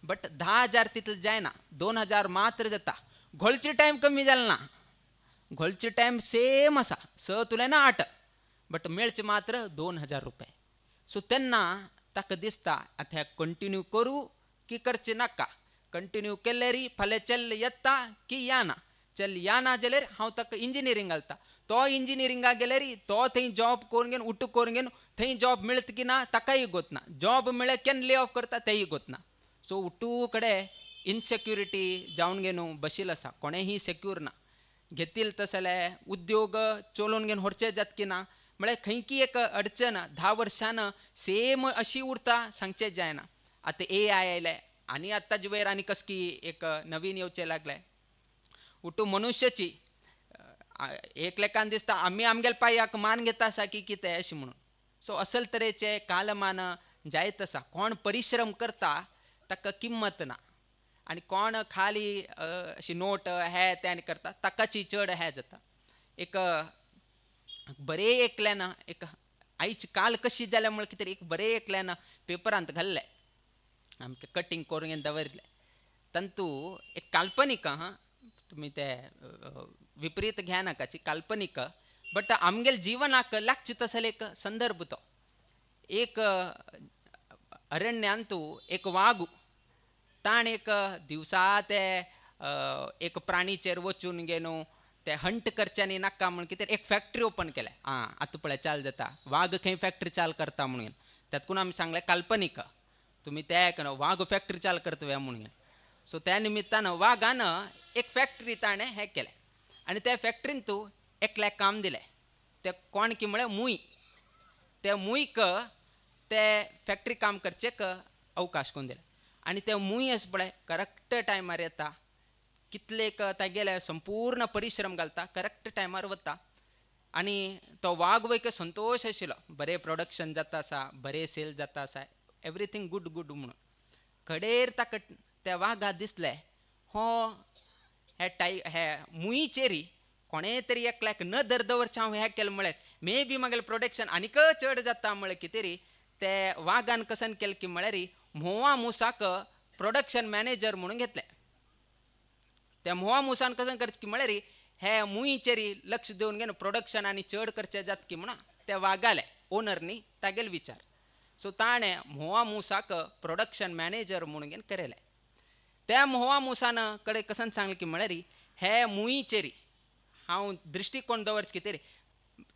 बट 10,000 तितले जायना, 2,000 मात्र जाता. घोळची टायम कमी जाल ना, घोळची टायम सेम आसा, 6 तुल्यान 8, बट मेळचे मात्र 2,000 रुपये. सो तेन्ना ताका दिसता आतां हें कंटिन्यू करूं की करचें नाका. कंटिन्यू केल्यार फाल्यां चल येता की याना, चल याना जाल्यार हांव ताका इंजिनियरींग घालता, तो इंजिनियरिंगाक गेल्यार तो थंय जॉब करून घेवन उठू करून घेवन थंय जॉब मेळत की ना ताकाय गोतना, जॉब मेळ्ळ्यार केन्ना ले ऑफ करता तेय गोतना. सो उठू कडेन इनसेक्युरिटी जावन घेवन बशिल्लो आसा, कोणेंय सेक्यूर ना. घेतील तसले उद्योग चलोवन घेवन व्हरचे जात की ना म्हळ्यार खंयकी एक अडचण 10 वर्षान सेम अशी उरता सांगचें जायना. आतां ए I आयलें आनी आतांचे वयर आनी कसकी एक नवीन येवचें लागलें. उठू मनुष्याची एकलेकान दिसता आमी आमगेल्या पांयाक मान घेता आसा की कितें अशें म्हणून. सो असल तरेचे कालमान जायत आसा. कोण परिश्रम करता ताका किंमत ना आनी कोण खाली अशी नोट हे ते आनी करता ताकाची चड हे जाता. एक बरें एकल्यान एक आयची काल कशी जाल्या म्हळ्यार कितें एक बरें एकल्यान पेपरांत घाल्लें, आमकां कटींग करून दवरिल्लें. तांतू एक काल्पनीक हां, तुमी ते विपरीत घ्या नाकाची काल्पनीक, बट आमगेले जिवनाक लागची तसले एक संदर्भ तो. एक अरण्यांतू एक वागू ताणें एक दिवसा ते एक प्राणीचेर वचून घेवन ते हंट करच्यांनी नाका म्हण कितें एक फॅक्टरी ओपन केलें. आं आतां पळय चाल जाता, वाग खंय फॅक्टरी चाल करता म्हणून त्यातकून आमी सांगलें काल्पनीक, तुमी ते आयकना वाग फॅक्टरी चाल करता म्हणून. सो त्या निमित्तान वागान एक फॅक्टरी ताणें हें केलें आनी त्या फॅक्टरीन तूं एकल्याक काम दिलें. ते कोण की म्हळ्यार मूय, त्या मूयक ते फॅक्टरी काम करचेक अवकाश करून दिले आनी ते मूय अशें पळय करेक्ट टायमार येता, कितलेक तागेले संपूर्ण परिश्रम घालता, करेक्ट टायमार वता आनी तो वाग वयक संतोश आशिल्लो, बरें प्रोडक्शन जाता आसा, बरें सेल जाता आसा, एवरीथींग गुड गुड म्हणून. कडेर ताका त्या वागा दिसलें हो हे टाय हे मुयचेरी कोणें तरी एकल्याक नदर दवरचें हांव हें केलें म्हळ्यार मे बी म्हागेलें प्रोडक्शन आनीक चड जाता म्हळ्यार कितें तरी ते वागान कसन केलें की म्हळ्यार म्होंवा मुसाक प्रोडक्शन मॅनेजर म्हणून घेतलें. त्या म्होंवा मुसान कसन करचें की म्हळ्यार हे मुयचेरी लक्ष दिवन घेवन प्रोडक्शन आनी चड करचें जाता की म्हणून त्या वागाले ओनरनी तागेले विचार. सो ताणें म्होंवा मुसाक प्रोडक्शन मॅनेजर म्हणून घेवन केलें. त्या म्होंवा मुसान कडेन कसन सांगलें की म्हळ्यार हे मुयचेरी हांव दृश्टिकोण दवरचें कितें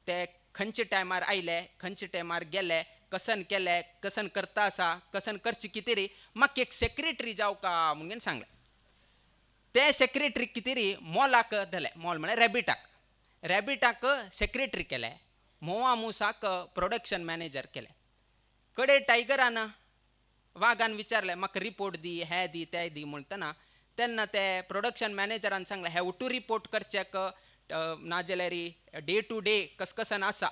ते खंयच्या टायमार आयले, खंयच्या टायमार गेले, कसन केले, कसन करता आसा, कसन करचें कितें रे, म्हाका एक सेक्रेटरी जावका म्हणून सांगलें. ते सेक्रेटरी कितें रे मोलाक दिलें, मोल म्हळ्यार रॅबिटाक, रॅबिटाक सेक्रेटरी केलें, म्होंवा मुसाक प्रोडक्शन मॅनेजर केलें. कडे टायगरान वागान विचारलें म्हाका रिपोर्ट दी, हें दी, तें दी म्हणटना तेन्ना ते प्रोडक्शन मॅनेजरान सांगलें हे उठू रिपोर्ट करच्याक नाजाल्यार डे टू डे कसकसन आसा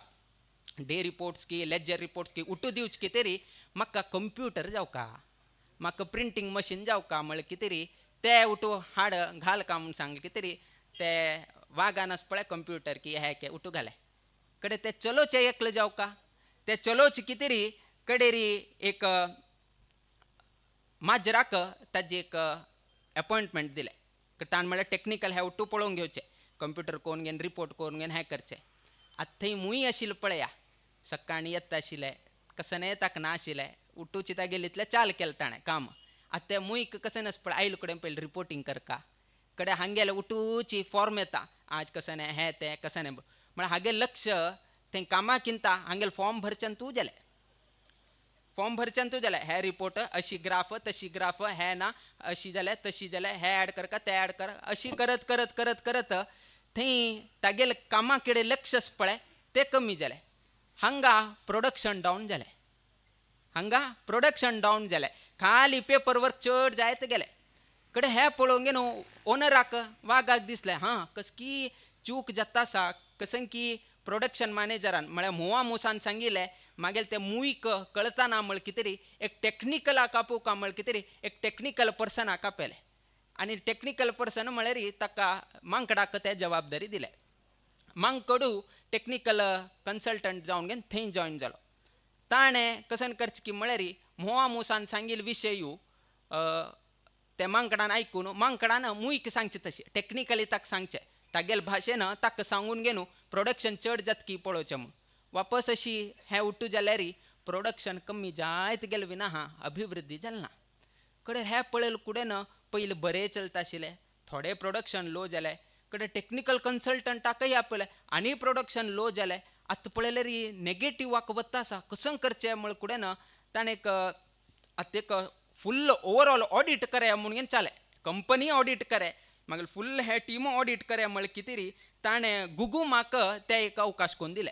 डे रिपोर्ट्स की लेजर रिपोर्ट्स की उठू दिवचे कितें रे, म्हाका कंप्युटर जावका, म्हाका प्रिंटींग मशीन जावका म्हळ्यार कितें रे ते उठू हाड घाल का म्हूण सांगलें कितें रे. ते वागान अशें पळय कंप्युटर की हें के उठू घालें. कडे ते चलोवचें एकलें जावका, ते चलोवचें कितें रे कडेरी एक माजराक ताजी एक अपॉयंटमेंट दिलें. ताणें म्हळ्यार टॅक्निकल हें उट्टू पळोवंक घेवचें, कंप्युटर कोन्न घेवन रिपोर्ट करून घेवन हें करचें. आतां थंय मूय आशिल्लें पळया, सकाळीं येता आशिल्लें, कसनें ताका ना आशिल्लें, उठूची तागेलें इतलें चाल केलें ताणें काम. आतां तें मूयक कशें नास पळय आयल कडेन पयलीं रिपोर्टींग करका कडे हांगेलें उठूची फॉर्म येता आज कसं हें तें कसं म्हळ्यार हागें लक्ष थंय कामाक किंता हांगेलें फॉर्म भरच्यान तूं जालें, फॉर्म भरच्यान तूं जालें, हे रिपोर्ट अशी ग्राफ तशी ग्राफ हें ना अशी जालें तशी जालें, हें एड करका तें एड कर, अशी करत करत करत करत थंय तागेलें कामा कडेन लक्ष पळय तें कमी जालें. हांगा प्रोडक्शन डावन जालें, हांगा प्रोडक्शन डावन जालें, खाली पेपर वर्क चड जायत गेलें. कडे हें पळोवंक न्हू ओनराक वागाक दिसलें हां कसकी चूक जाता आसा, कसं की प्रोडक्शन मॅनेजरान म्हळ्यार म्होंवा मुसान सांगिल्लें मागीर ते मूयक कळतना ना म्हळ कितें तरी एक टॅक्निकलाक आपोवका म्हळ कितें तरी एक टॅक्निकल पर्सनाक आपयलें आनी टॅक्निकल पर्सन म्हळ्यार ताका मांकडाक ते जबाबदारी दिले. मांकडू टॅक्निकल कन्सल्टंट जावन घेवन थंय जॉयन जालो. ताणें कसन करचें की म्हळ्यार म्होंवा मुसान सांगिल्लो विशय ते मांकडान आयकून मांकडान मूयक सांगचें तशें टॅक्निकली ताका सांगचें तागेले भाशेन ताका सांगून घेवन प्रोडक्शन चड जातकी पळोवचें म्हूण. वापस अशी हें उठू जाल्यार प्रोडक्शन कमी जायत गेलें विना हा अभिवृद्धी जाली ना. कडेन हें पळयलें कुडेन पयलीं बरें चलता आशिल्लें, थोडें प्रोडक्शन लो जालें, कडेन टॅक्निकल कन्सल्टंटाकय आपयलें आनी प्रोडक्शन लो जालें. आतां पळयल्यार नेगेटिवाक वता आसा, कसं करचें म्हळ कुडेन ताणें एक आतां एक फुल्ल ओवरऑल ऑडीट करया म्हणून चालें, कंपनी ऑडीट करे मागीर फुल्ल हे टीम ऑडीट करे म्हळ्यार कितें री ताणें गुगुमाक ते एक अवकाश करून दिले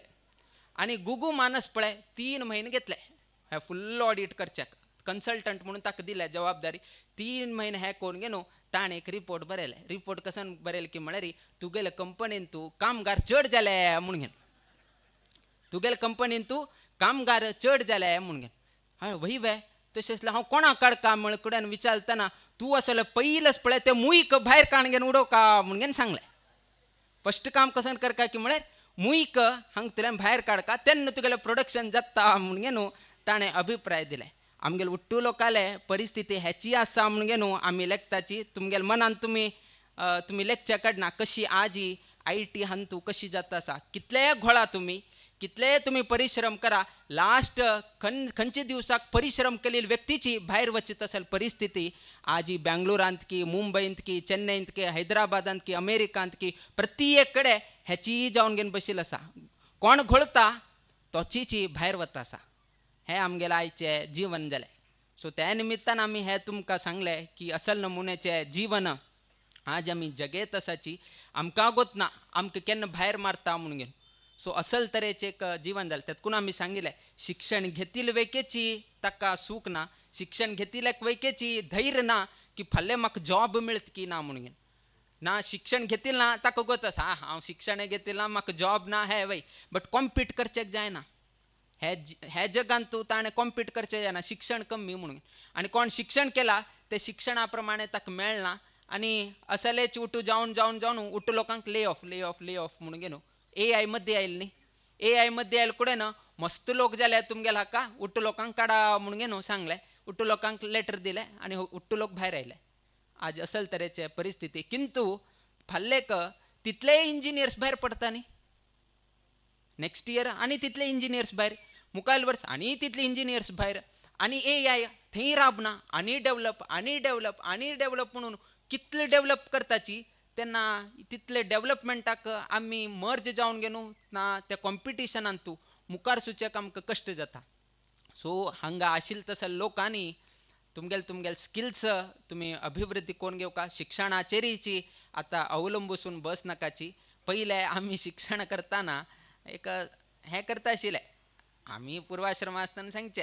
आनी गुगू मानस पळय 3 म्हयने घेतले हे फुल्ल ऑडीट करच्याक, कन्सल्टंट म्हणून ताका दिले जबाबदारी. 3 म्हयने हें करून घेवन ताणें एक रिपोर्ट बरयलें. रिपोर्ट कसन बरयलें की म्हळ्यार तुगेले कंपनीन तूं कामगार चड जाले म्हूण घेवन, तुगेले कंपनीन तूं कामगार चड जाले म्हूण घेवन. हांवें वही वे तशें आसल्यार हांव कोणाक काडका म्हळ कडेन विचारतना तूं आसल्यार पयलींच पळय तें मूयक भायर काण घेवन उडोवका म्हूण घेवन सांगलें. फस्ट काम कसन करका की म्हळ्यार मूयक हांगा भायर काडका तेन्ना तुगेलें प्रोडक्शन जाता म्हूण घेवन ताणें अभिप्राय दिले. आमगेले उट्टू लोकाले परिस्थिती हेची आसा म्हूण घेवन आमी लेखताची तुमगेले मनान तुमी तुमी लेखच्या काडना कशी आजी I T हांतू कशी जाता आसा, कितलेय घोळा तुमी, कितलेय तुमी परिश्रम करा, लास्ट खंयचे दिवसाक परिश्रम केलेली व्यक्तीची भायर वचत असेल परिस्थिती आजी बेंगलोरांत की मुंबयंत की चेन्नईंत की हैदराबादांत की अमेरिकांत की प्रत्येक कडेन हेची जावन घेवन बशिल्लो आसा. कोण घोळता तोचीची भायर वता आसा. हें आमगेलें आयचें जीवन जालें. सो त्या निमित्तान आमी हें तुमकां सांगलें की असल नमुन्याचें जीवन आज आमी जगेत आसाची, आमकां गोतना आमकां केन्ना भायर मारता म्हणून घेवन. सो असल तरेचें एक जीवन जालें. तेतकून आमी सांगिल्लें शिक्षण घेतील वेकेची ताका सूख ना, शिक्षण घेतिल्ल्याक वैकेची धैर्य ना की फाल्यां म्हाका जॉब मेळत की ना म्हणून घेवन. ना शिक्षण घेतील ना ताका गोत आसा हां हांव शिक्षण घेतील ना म्हाका जॉब ना हें वय, बट कॉम्पीट करचें जायना. हे जगान तूं ताणें कॉम्पीट करचें जायना, शिक्षण कमी म्हणून. आनी कोण शिक्षण केलां तें शिक्षणा प्रमाणे ताका मेळना आनी असलेच उठू जावन जावन जावन उठू लोकांक lay off lay off lay off म्हणून घेवन. ए I मध्ये आयलें न्ही, ए I मध्ये आयले कडेन ना मस्त लोक जाले तुमगेले हाका उट्टू लोकांक काडा म्हणून घेवन सांगलें, उट्टू लोकांक लेटर दिलें आनी उट्टू लोक भायर आयले. आज असल तरेचे परिस्थिती. किंतु फाल्लेक तितलेय इंजिनियर्स भायर पडटा न्ही नेक्स्ट इयर, आनी तितले इंजिनियर्स भायर, मुखायल वर्स आनी तितले इंजिनियर्स भायर, आनी ए I थंय राबना आनी डेवलप आनी डेवलप आनी डेवलप म्हणून कितले डेवलप करताची तेन्ना तितले डेवलपमेंटाक आमी मर्ज जावन घेवन ना त्या कॉम्पिटिशनान तूं मुखार सुचेक आमकां कश्ट जाता. सो हांगा आशिल्ले तसले लोकांनी तुमगेले तुमगेले स्किल्स तुमी अभिवृद्धी करून घेवका, शिक्षणाचेरीची आतां अवलंबसून बस नाकाची. पयलें आमी शिक्षण करतना एक हें करता आशिल्लें, आमी पूर्वाश्रम आसतना सांगचें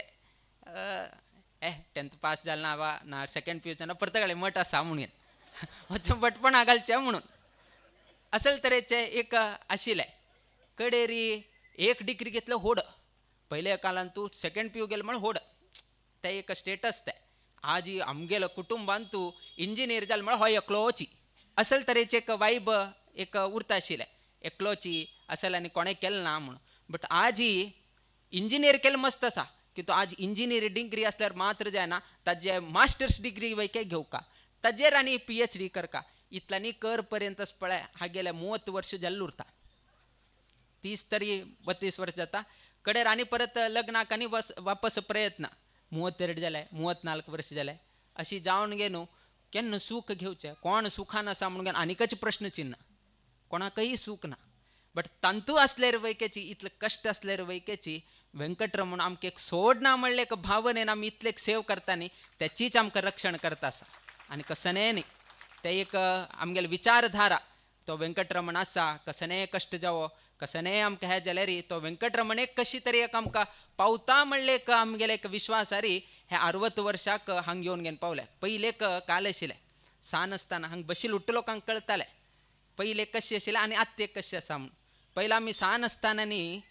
ए 10th pass जालें ना वा ना सेकेंड पी यू ना परतगाळे मठ आसा म्हणून मातशें भटपणां घालचें म्हणून असल तरेचें एक आशिल्लें. कडेरी एक डिग्री घेतलं होड, पयल्या काळान तूं सेकेंड पी यू गेलें म्हळ्यार होड, तें एक स्टेटस तें. आज आमगेलो कुटुंबान तूं इंजिनियर जालें म्हळ्यार हो एकलोची असल तरेचें एक वायब एक उरता आशिल्लें, एकलोची असल आनी कोणें केलें ना म्हणून. बट आज इंजिनियर केलें मस्त आसा की तो आज इंजिनियर डिग्री आसल्यार मात्र जायना, ताजे मास्टर्स डिग्री वयके घेवका, ताजेर आनी PhD करका इतल्यानी कर पर्यंतच पळय हा गेल्या 30 वर्ष जाल्लो उरता, 30 तरी 32 वर्ष जाता कडेर आनी परत लग्नाक आनी वापस प्रयत्न 32 जाले 34 वर्ष जाले अशी जावन गे न्हू केन्ना सूख घेवचें, कोण सुखान आसा म्हणून आनीकच प्रश्न चिन्ह, कोणाकय सूख ना. बट तांतू आसल्यार वैकेची इतले कश्ट आसल्यार वैकेची वेंकटरमण आमकां एक सोड ना म्हणलें एक भावनेन आमी इतले सेव करता न्ही त्याचीच आमकां रक्षण करता आसा. आनी कसनेय न्ही ते एक आमगेले विचारधारा तो वेंकटरमण आसा कसनेय कश्ट जावो कसनेय आमकां हें जाल्यार तो वेंकटरमण एक कशी तरी एक आमकां पावता म्हणलें एक आमगेले एक विश्वास आरी हे 60 वर्साक हांग येवन घेवन पावले. पयलें एक काल आशिल्लें सान आसतना हांग बशील उट्ट लोकांक कळटालें पयलें कशें आशिल्लें आनी आतां एक कशें आसा म्हणून. पयलीं आमी सान आसतना न्ही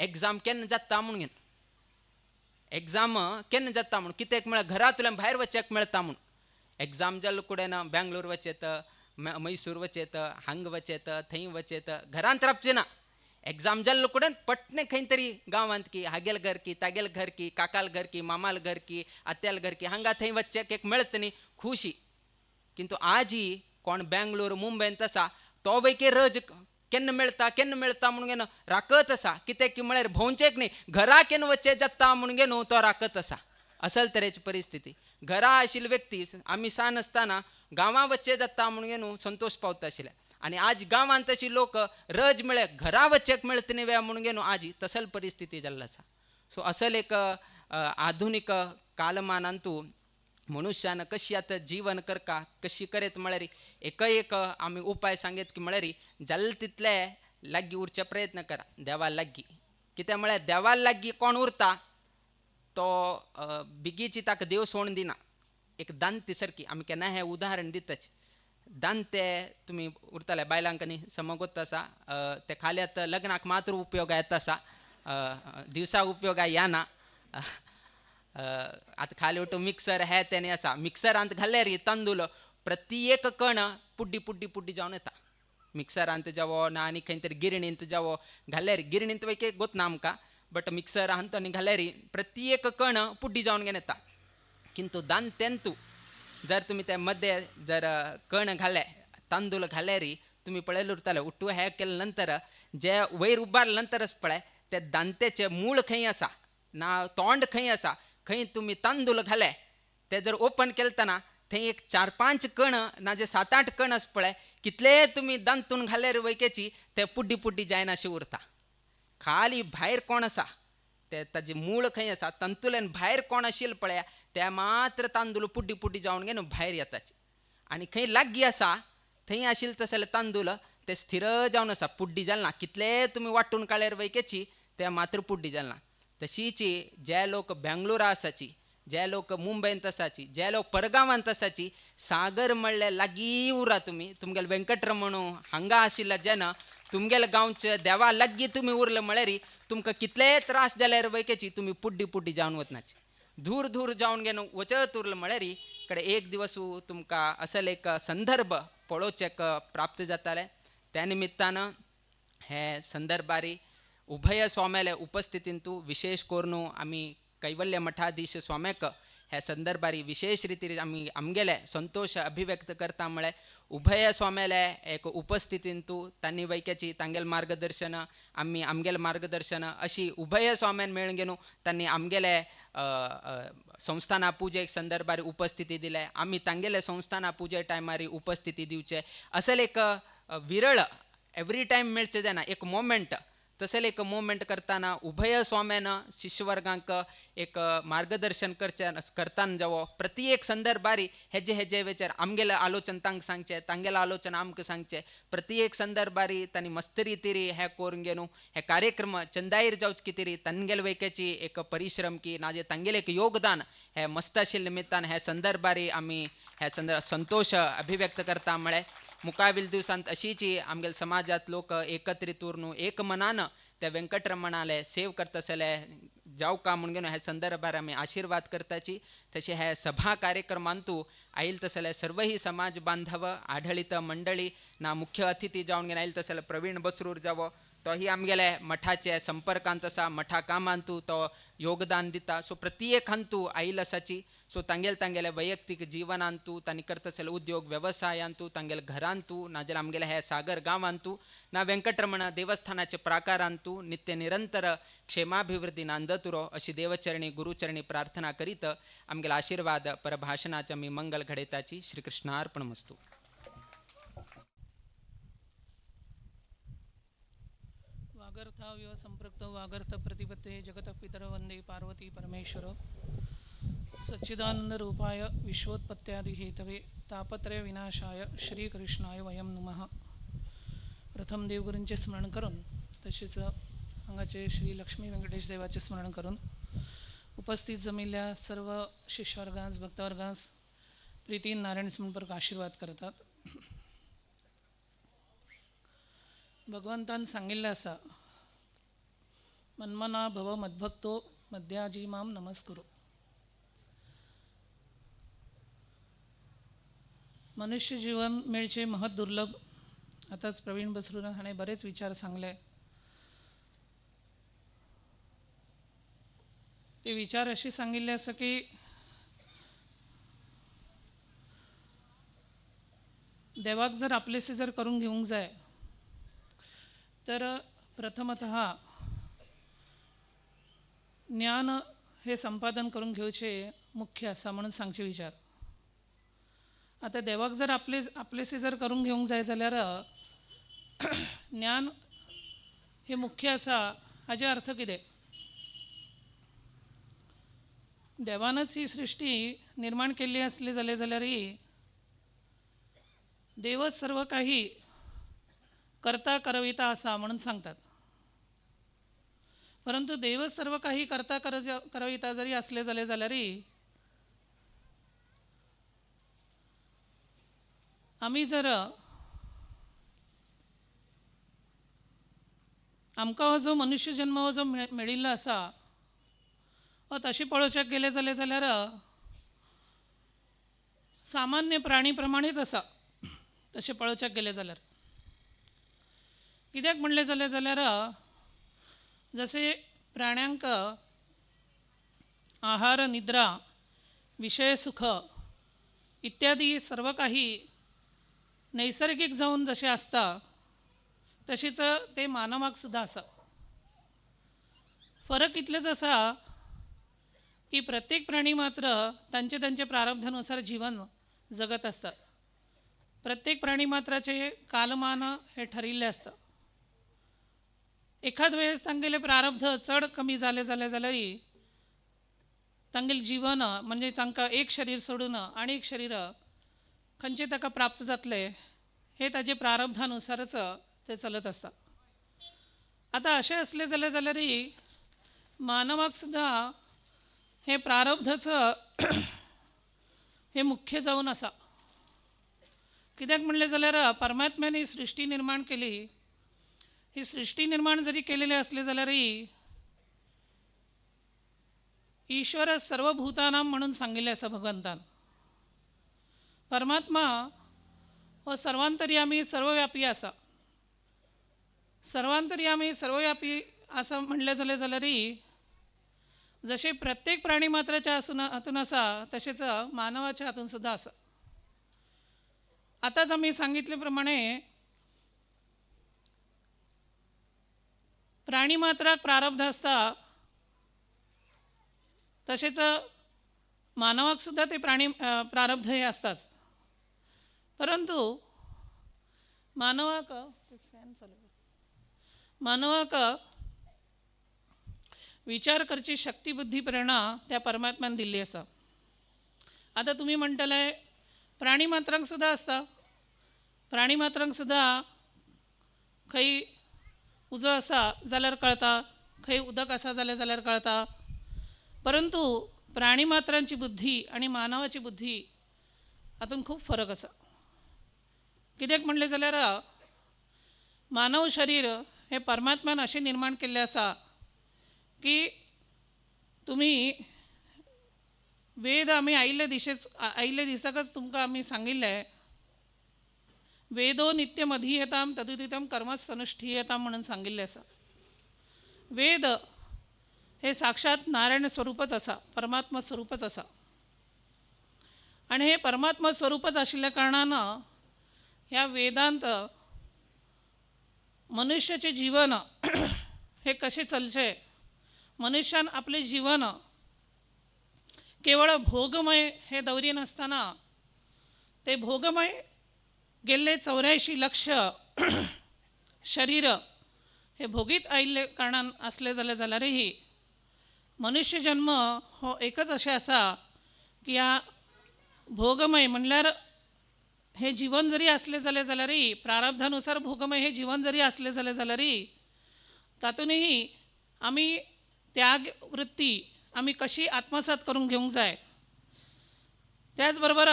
एग्जाम केन्ना जाता म्हणून घेवन एग्जाम केन्ना जाता म्हणून कित्याक म्हळ्यार घरांतल्यान भायर वचपाक मेळटा म्हणून. एग्जाम जालो कुडेन बेंगलोर वचेत मैसूर वचेत हांग वचेत थंय वचेत घरांत रावचें ना. एग्जाम जाल्लो कुडेन पटणे खंय तरी गांवांत की हागेल घर की तागेल घर की काकाल घर की मामाल घर की आत्याल घर की हांगा थंय वचचें एक मेळत न्ही खुशी. किंतु आजी कोण बेंगलोर मुंबयंत आसा तो वैके रज केन्ना मेळटा केन्ना मेळटा म्हणून घेवन राखत आसा कित्याक की म्हळ्यार भोंवचेक न्ही घरा केन्ना वचचें जाता म्हणून घेवन तो राखत आसा. असल तरेची परिस्थिती घरा आशिल्ली व्यक्ती आमी सान आसतना गांवां वचचें जाता म्हणून घेवन संतोश पावता आशिल्ले आनी आज गांवांत तशी लोक रज मेळ्ळे घरा वचचेक मेळत न्ही वे म्हणून घेवन आज तसल परिस्थिती जाल्ली आसा. सो असल एक आधुनीक कालमानांतू मनुष्यान कशी आतां जीवन करका कशी करीत म्हळ्यार एक एक आमी उपाय सांगीत की म्हळ्यार जालें तितले लागीं उरचे प्रयत्न करा देवा लागीं. कित्याक म्हळ्यार देवा लागीं कोण उरता तो बेगीची ताका देव सोडून दिना. एक दांती सारकी आमी केन्ना हें उदाहरण दिताच दांते तुमी उरताले बायलांक न्ही समगोत आसा ते खाली आतां लग्नाक मात्र उपयोग येता आसा दिवसा उपयोग येना. आतां खाली उठून मिक्सर हे तें आसा मिक्सरांत घाल्यार तांदूळ प्रत्येक कण पुड्डी पुड्डी पुड्डी जावन येता. मिक्सरांत जावो ना आनी खंय तरी गिरणींत जावो घाल्यार गिरणींत वयके गोतना आमकां बट मिक्सरांत आनी घाल्यार प्रत्येक कण पुड्डी जावन घेवन येता. किंतु दांतेंतू जर तुमी ते मध्ये जर कण घाले तांदूळ घाल्यार तुमी पळयले उरताले उट्टू हें केले नंतर जे वयर उबारले नंतरच पळय ते दांतेचें मूळ खंय आसा ना तोंड खंय आसा खंय तुमी तांदूळ घाले ते जर ओपन केलतना थंय एक 4-5 कण ना जे 7-8 कण आसा पळय कितले तुमी दांतून घाल्यार वयकेची ते पुड्डी पुड्डी जायनाशी उरता. खाली भायर कोण आसा ते ताजें मूळ खंय आसा तांतूल्यान भायर कोण आशिल्लें पळया ते मात्र तांदूळ पुड्डी पुड्डी जावन घेवन भायर येताचे आनी खंय लागीं आसा थंय आशिल्लें तसलें तांदूळ ते स्थिर जावन आसा पुड्डी जालें ना. कितले तुमी वांटून काडल्यार वयकेची ते मात्र पुड्डी जालें ना. तशीच जे लोक बेंगलोरा आसाची जे लोक मुंबयंत आसाची जे लोक परगांवांत आसाची सागर म्हणल्यार लागीं उरा तुमी तुमगेले वेंकटरमण हांगा आशिल्ल्या जेन्ना तुमगेले गांवचे देवा लागीं तुमी उरले म्हळ्यार तुमकां कितलेय त्रास जाल्यार वयकेची तुमी पुड्डी पुड्डी जावन वचनाची धूर धूर जावन घेवन वचत उरले म्हळ्यार कडे एक दिवस तुमकां असल एक संदर्भ पळोवचेक प्राप्त जाताले. त्या निमित्तान हे संदर्भारी उभय स्वाम्याले उपस्थितींतू विशेष करून आमी कैवल्य मठाधीश स्वाम्याक ह्या संदर्भारी विशेष रितीर आमी आमगेले संतोष अभिव्यक्त करता म्हळ्यार उभय स्वाम्याले एक उपस्थितींतू तांणी वैक्याची तांगेले मार्गदर्शन आमी आमगेले मार्गदर्शन अशी उभय स्वाम्यान मेळून घेवन तांणी आमगेले संस्थाना पुजेक संदर्भार उपस्थिती दिले आमी तांगेले संस्थाना पुजे टायमार उपस्थिती दिवचे असल एक विरळ एवरी टायम मेळचें जायना एक मोमेंट तसले एक मुवमेंट करतना उभय स्वाम्यान शिष्यवर्गांक एक मार्गदर्शन करचे करताना जावो प्रति एक संदर्भारी हेजे हेजे विचार आमगेले आलोचन तांकां सांगचे तांगेले आलोचन आमकां सांगचे प्रति एक संदर्भारी तांणी मस्त रितीरी हे करून घेवन हे कार्यक्रम चंदाईर जावचे कितें तांगेले वैक्याची एक परिश्रम की नाजे तांगेले एक योगदान हे मस्त आशिल्ले निमित्तान हे संदर्भारी आमी हे संदर्भ संतोष अभिव्यक्त करता म्हळ्यार मुखावेल दिवसांत अशीची आमगेले समाजात लोक एकत्रित उरून एक मनान त्या वेंकटरमणाले सेव करतसले जावं का म्हणून घेवन ह्या संदर्भार आमी आशिर्वाद करताची. तशें हे सभा कार्यक्रमांतू आयल तसले सर्वही समाज बांधव आढळीत मंडळी ना मुख्य अतिथी जावन घेवन आयल तसले प्रवीण बसरूर जावो तोही आमगेले मठाचे संपर्कांत आसा, मठा कामांतू तो योगदान दिता. सो प्रत्येकांतू आयिल्लो आसाची. सो तांगेले तांगेले वैयक्तीक जिवनांतू, तांणी करता आसले उद्योग वेवसायांतू, तांगेले घरांतू, नाजाल्यार आमगेले हे सागर गांवांतू ना वेंकटरमण देवस्थानाचे प्राकारांतू नित्य निरंतर क्षेमाभिवृद्धी नांदतुरो अशी देवचरणी गुरुचरणी प्रार्थना करीत आमगेले आशीर्वाद परभाषणाचे मी मंगल घडयताची. श्रीकृष्णार्पणमस्तु. वागर्थाविव संपृक्त वागर्थ प्रतिपत्ते जगतः पितर वंदे पार्वती परमेश्वर. सच्चिदानंद रूपाय विश्वोत्पत्त्यादि हेतवे तापत्रय विनाशाय श्रीकृष्णाय वयं नमः. प्रथम देवगुरूंचे स्मरण करून तसेच हांगाचे श्री लक्ष्मी व्यंकटेश देवाचे स्मरण करून उपस्थित जमिल्ल्या सर्व शिष्यवर्गांस भक्तवर्गांस प्रीतीन नारायण स्मरणपूर्वक आशीर्वाद करतात. भगवंतान सांगिल्लें आसा, मन्मना भव मद्भक्तो मद्याजी माम नमस्कुरु. मनुष्य जीवन मेळचें महत् दुर्लभ. आतांच प्रवीण बसरून हाणें बरेच विचार सांगले. ते विचार अशे सांगिल्ले आसा की देवाक जर आपलेसे जर करून घेवंक जाय तर प्रथमतः ज्ञान हे संपादन करून घेवचें मुख्य आसा म्हणून सांगचे विचार. आतां देवाक जर आपले आपलेसे जर करून घेवंक जाय जाल्यार ज्ञान हे मुख्य आसा. हाजे अर्थ कितें? देवानच ही सृश्टी निर्माण केल्ली आसली जाल्यार जाल्यारय देवच सर्व काही करता करविता आसा म्हणून सांगतात. परंतु देवच सर्व काही करता करविता जरी असले जाले जाल्यारय आमी जर आमकां हो जो मनुष्य जन्म हो जो मेळिल्लो आसा हो तशें पळोवच्याक गेले जाले जाल्यार सामान्य प्राणी प्रमाणेच आसा. तशें पळोवच्याक गेले जाल्यार कित्याक म्हणलें जालें जाल्यार जशें प्राण्यांक आहार निद्रा विषय सुख इत्यादी सर्व काही नैसर्गिक जावन जशें आसता तशेंच ते मानवाक सुद्दां आसा. फरक इतलेच आसा की प्रत्येक प्राणी मात्र तांचे तांचे प्रारब्धानुसार जीवन जगत आसतात. प्रत्येक प्राणी मात्राचे कालमान हे ठरिल्लें आसता. एखाद वेळेस तांगेले प्रारब्ध चड कमी जाले जाल्यार जाल्यारय तांगेलें जीवन म्हणजे तांकां एक शरीर सोडून आनी एक शरीर खंयचें ताका प्राप्त जातलें हे ताजे प्रारब्धानुसारच ते चलत आसता. आतां अशें आसलें जाल्यार जाल्यारय मानवाक सुद्दां हें प्रारब्धच हें मुख्य जावन आसा. कित्याक म्हणलें जाल्यार परमात्म्यान ही सृश्टी निर्माण केली. ही सृश्टी निर्माण जरी केलेली असली जाल्यारय ईश्वर सर्वभूतानां म्हणून सांगिल्लें आसा भगवंतान. परमात्मा हो सर्वांतर्यामी सर्वव्यापी आसा. सर्वांतर्यामी सर्वव्यापी आसा म्हणलें जालें जाल्यारय जशें प्रत्येक प्राणी मात्राच्या आसून हातून आसा तशेंच मानवाच्या हातून सुद्दां आसा. आतांच आमी सांगितले प्रमाणे प्राणी मात्राक प्रारब्ध आसता तशेंच मानवाक सुद्दां ते प्राणी प्रारब्ध हे आसताच. परंतु मानवाक फॅन चालू, मानवाक विचार करची शक्ती बुद्धी प्रेरणा त्या परमात्म्यान दिल्ली आसा. आतां तुमी म्हणटले प्राणी मात्रांक सुद्दां आसता. प्राणी मात्रांक सुद्दां खंय उजो आसा जाल्यार कळता, खंय उदक आसा जाल्यार जाल्यार कळता. परंतु प्राणी मात्रांची बुद्धी आनी मानवाची बुद्धी हातूंत खूब फरक आसा. कित्याक म्हणलें जाल्यार मानव शरीर हें परमात्म्यान अशें निर्माण केल्लें आसा की तुमी वेद आमी आयिल्ले दिशेच आयिल्ले दिसाकच तुमकां आमी सांगिल्लें वेदो नित्यमधीयताम तदुदितम कर्म स्वनुष्ठीयताम म्हणून सांगिल्लें आसा. वेद हे साक्षात नारायण स्वरूपच आसा, परमात्मा स्वरूपच आसा आनी हे परमात्मा स्वरूपच आशिल्ल्या कारणान ह्या वेदांत मनुष्याचें जीवन हे कशें चलचें, मनुष्यान आपलें जीवन केवळ भोगमय हे दवरिनासतना ते भोगमय गेल्ले 84 लक्ष शरीर हे भोगीत आयिल्ले कारणान आसले जाल्यार जाल्यारही मनुष्य जन्म हो एकच अशें आसा की ह्या भोगमय म्हणल्यार हे जीवन जरी आसलें जाल्यार जाल्यारही प्रारब्धानुसार भोगमय हे जीवन जरी आसलें जाल्यार जाल्यारही तातूंतही आमी त्याग वृत्ती आमी कशी आत्मसात करून घेवंक जाय. त्याच बरोबर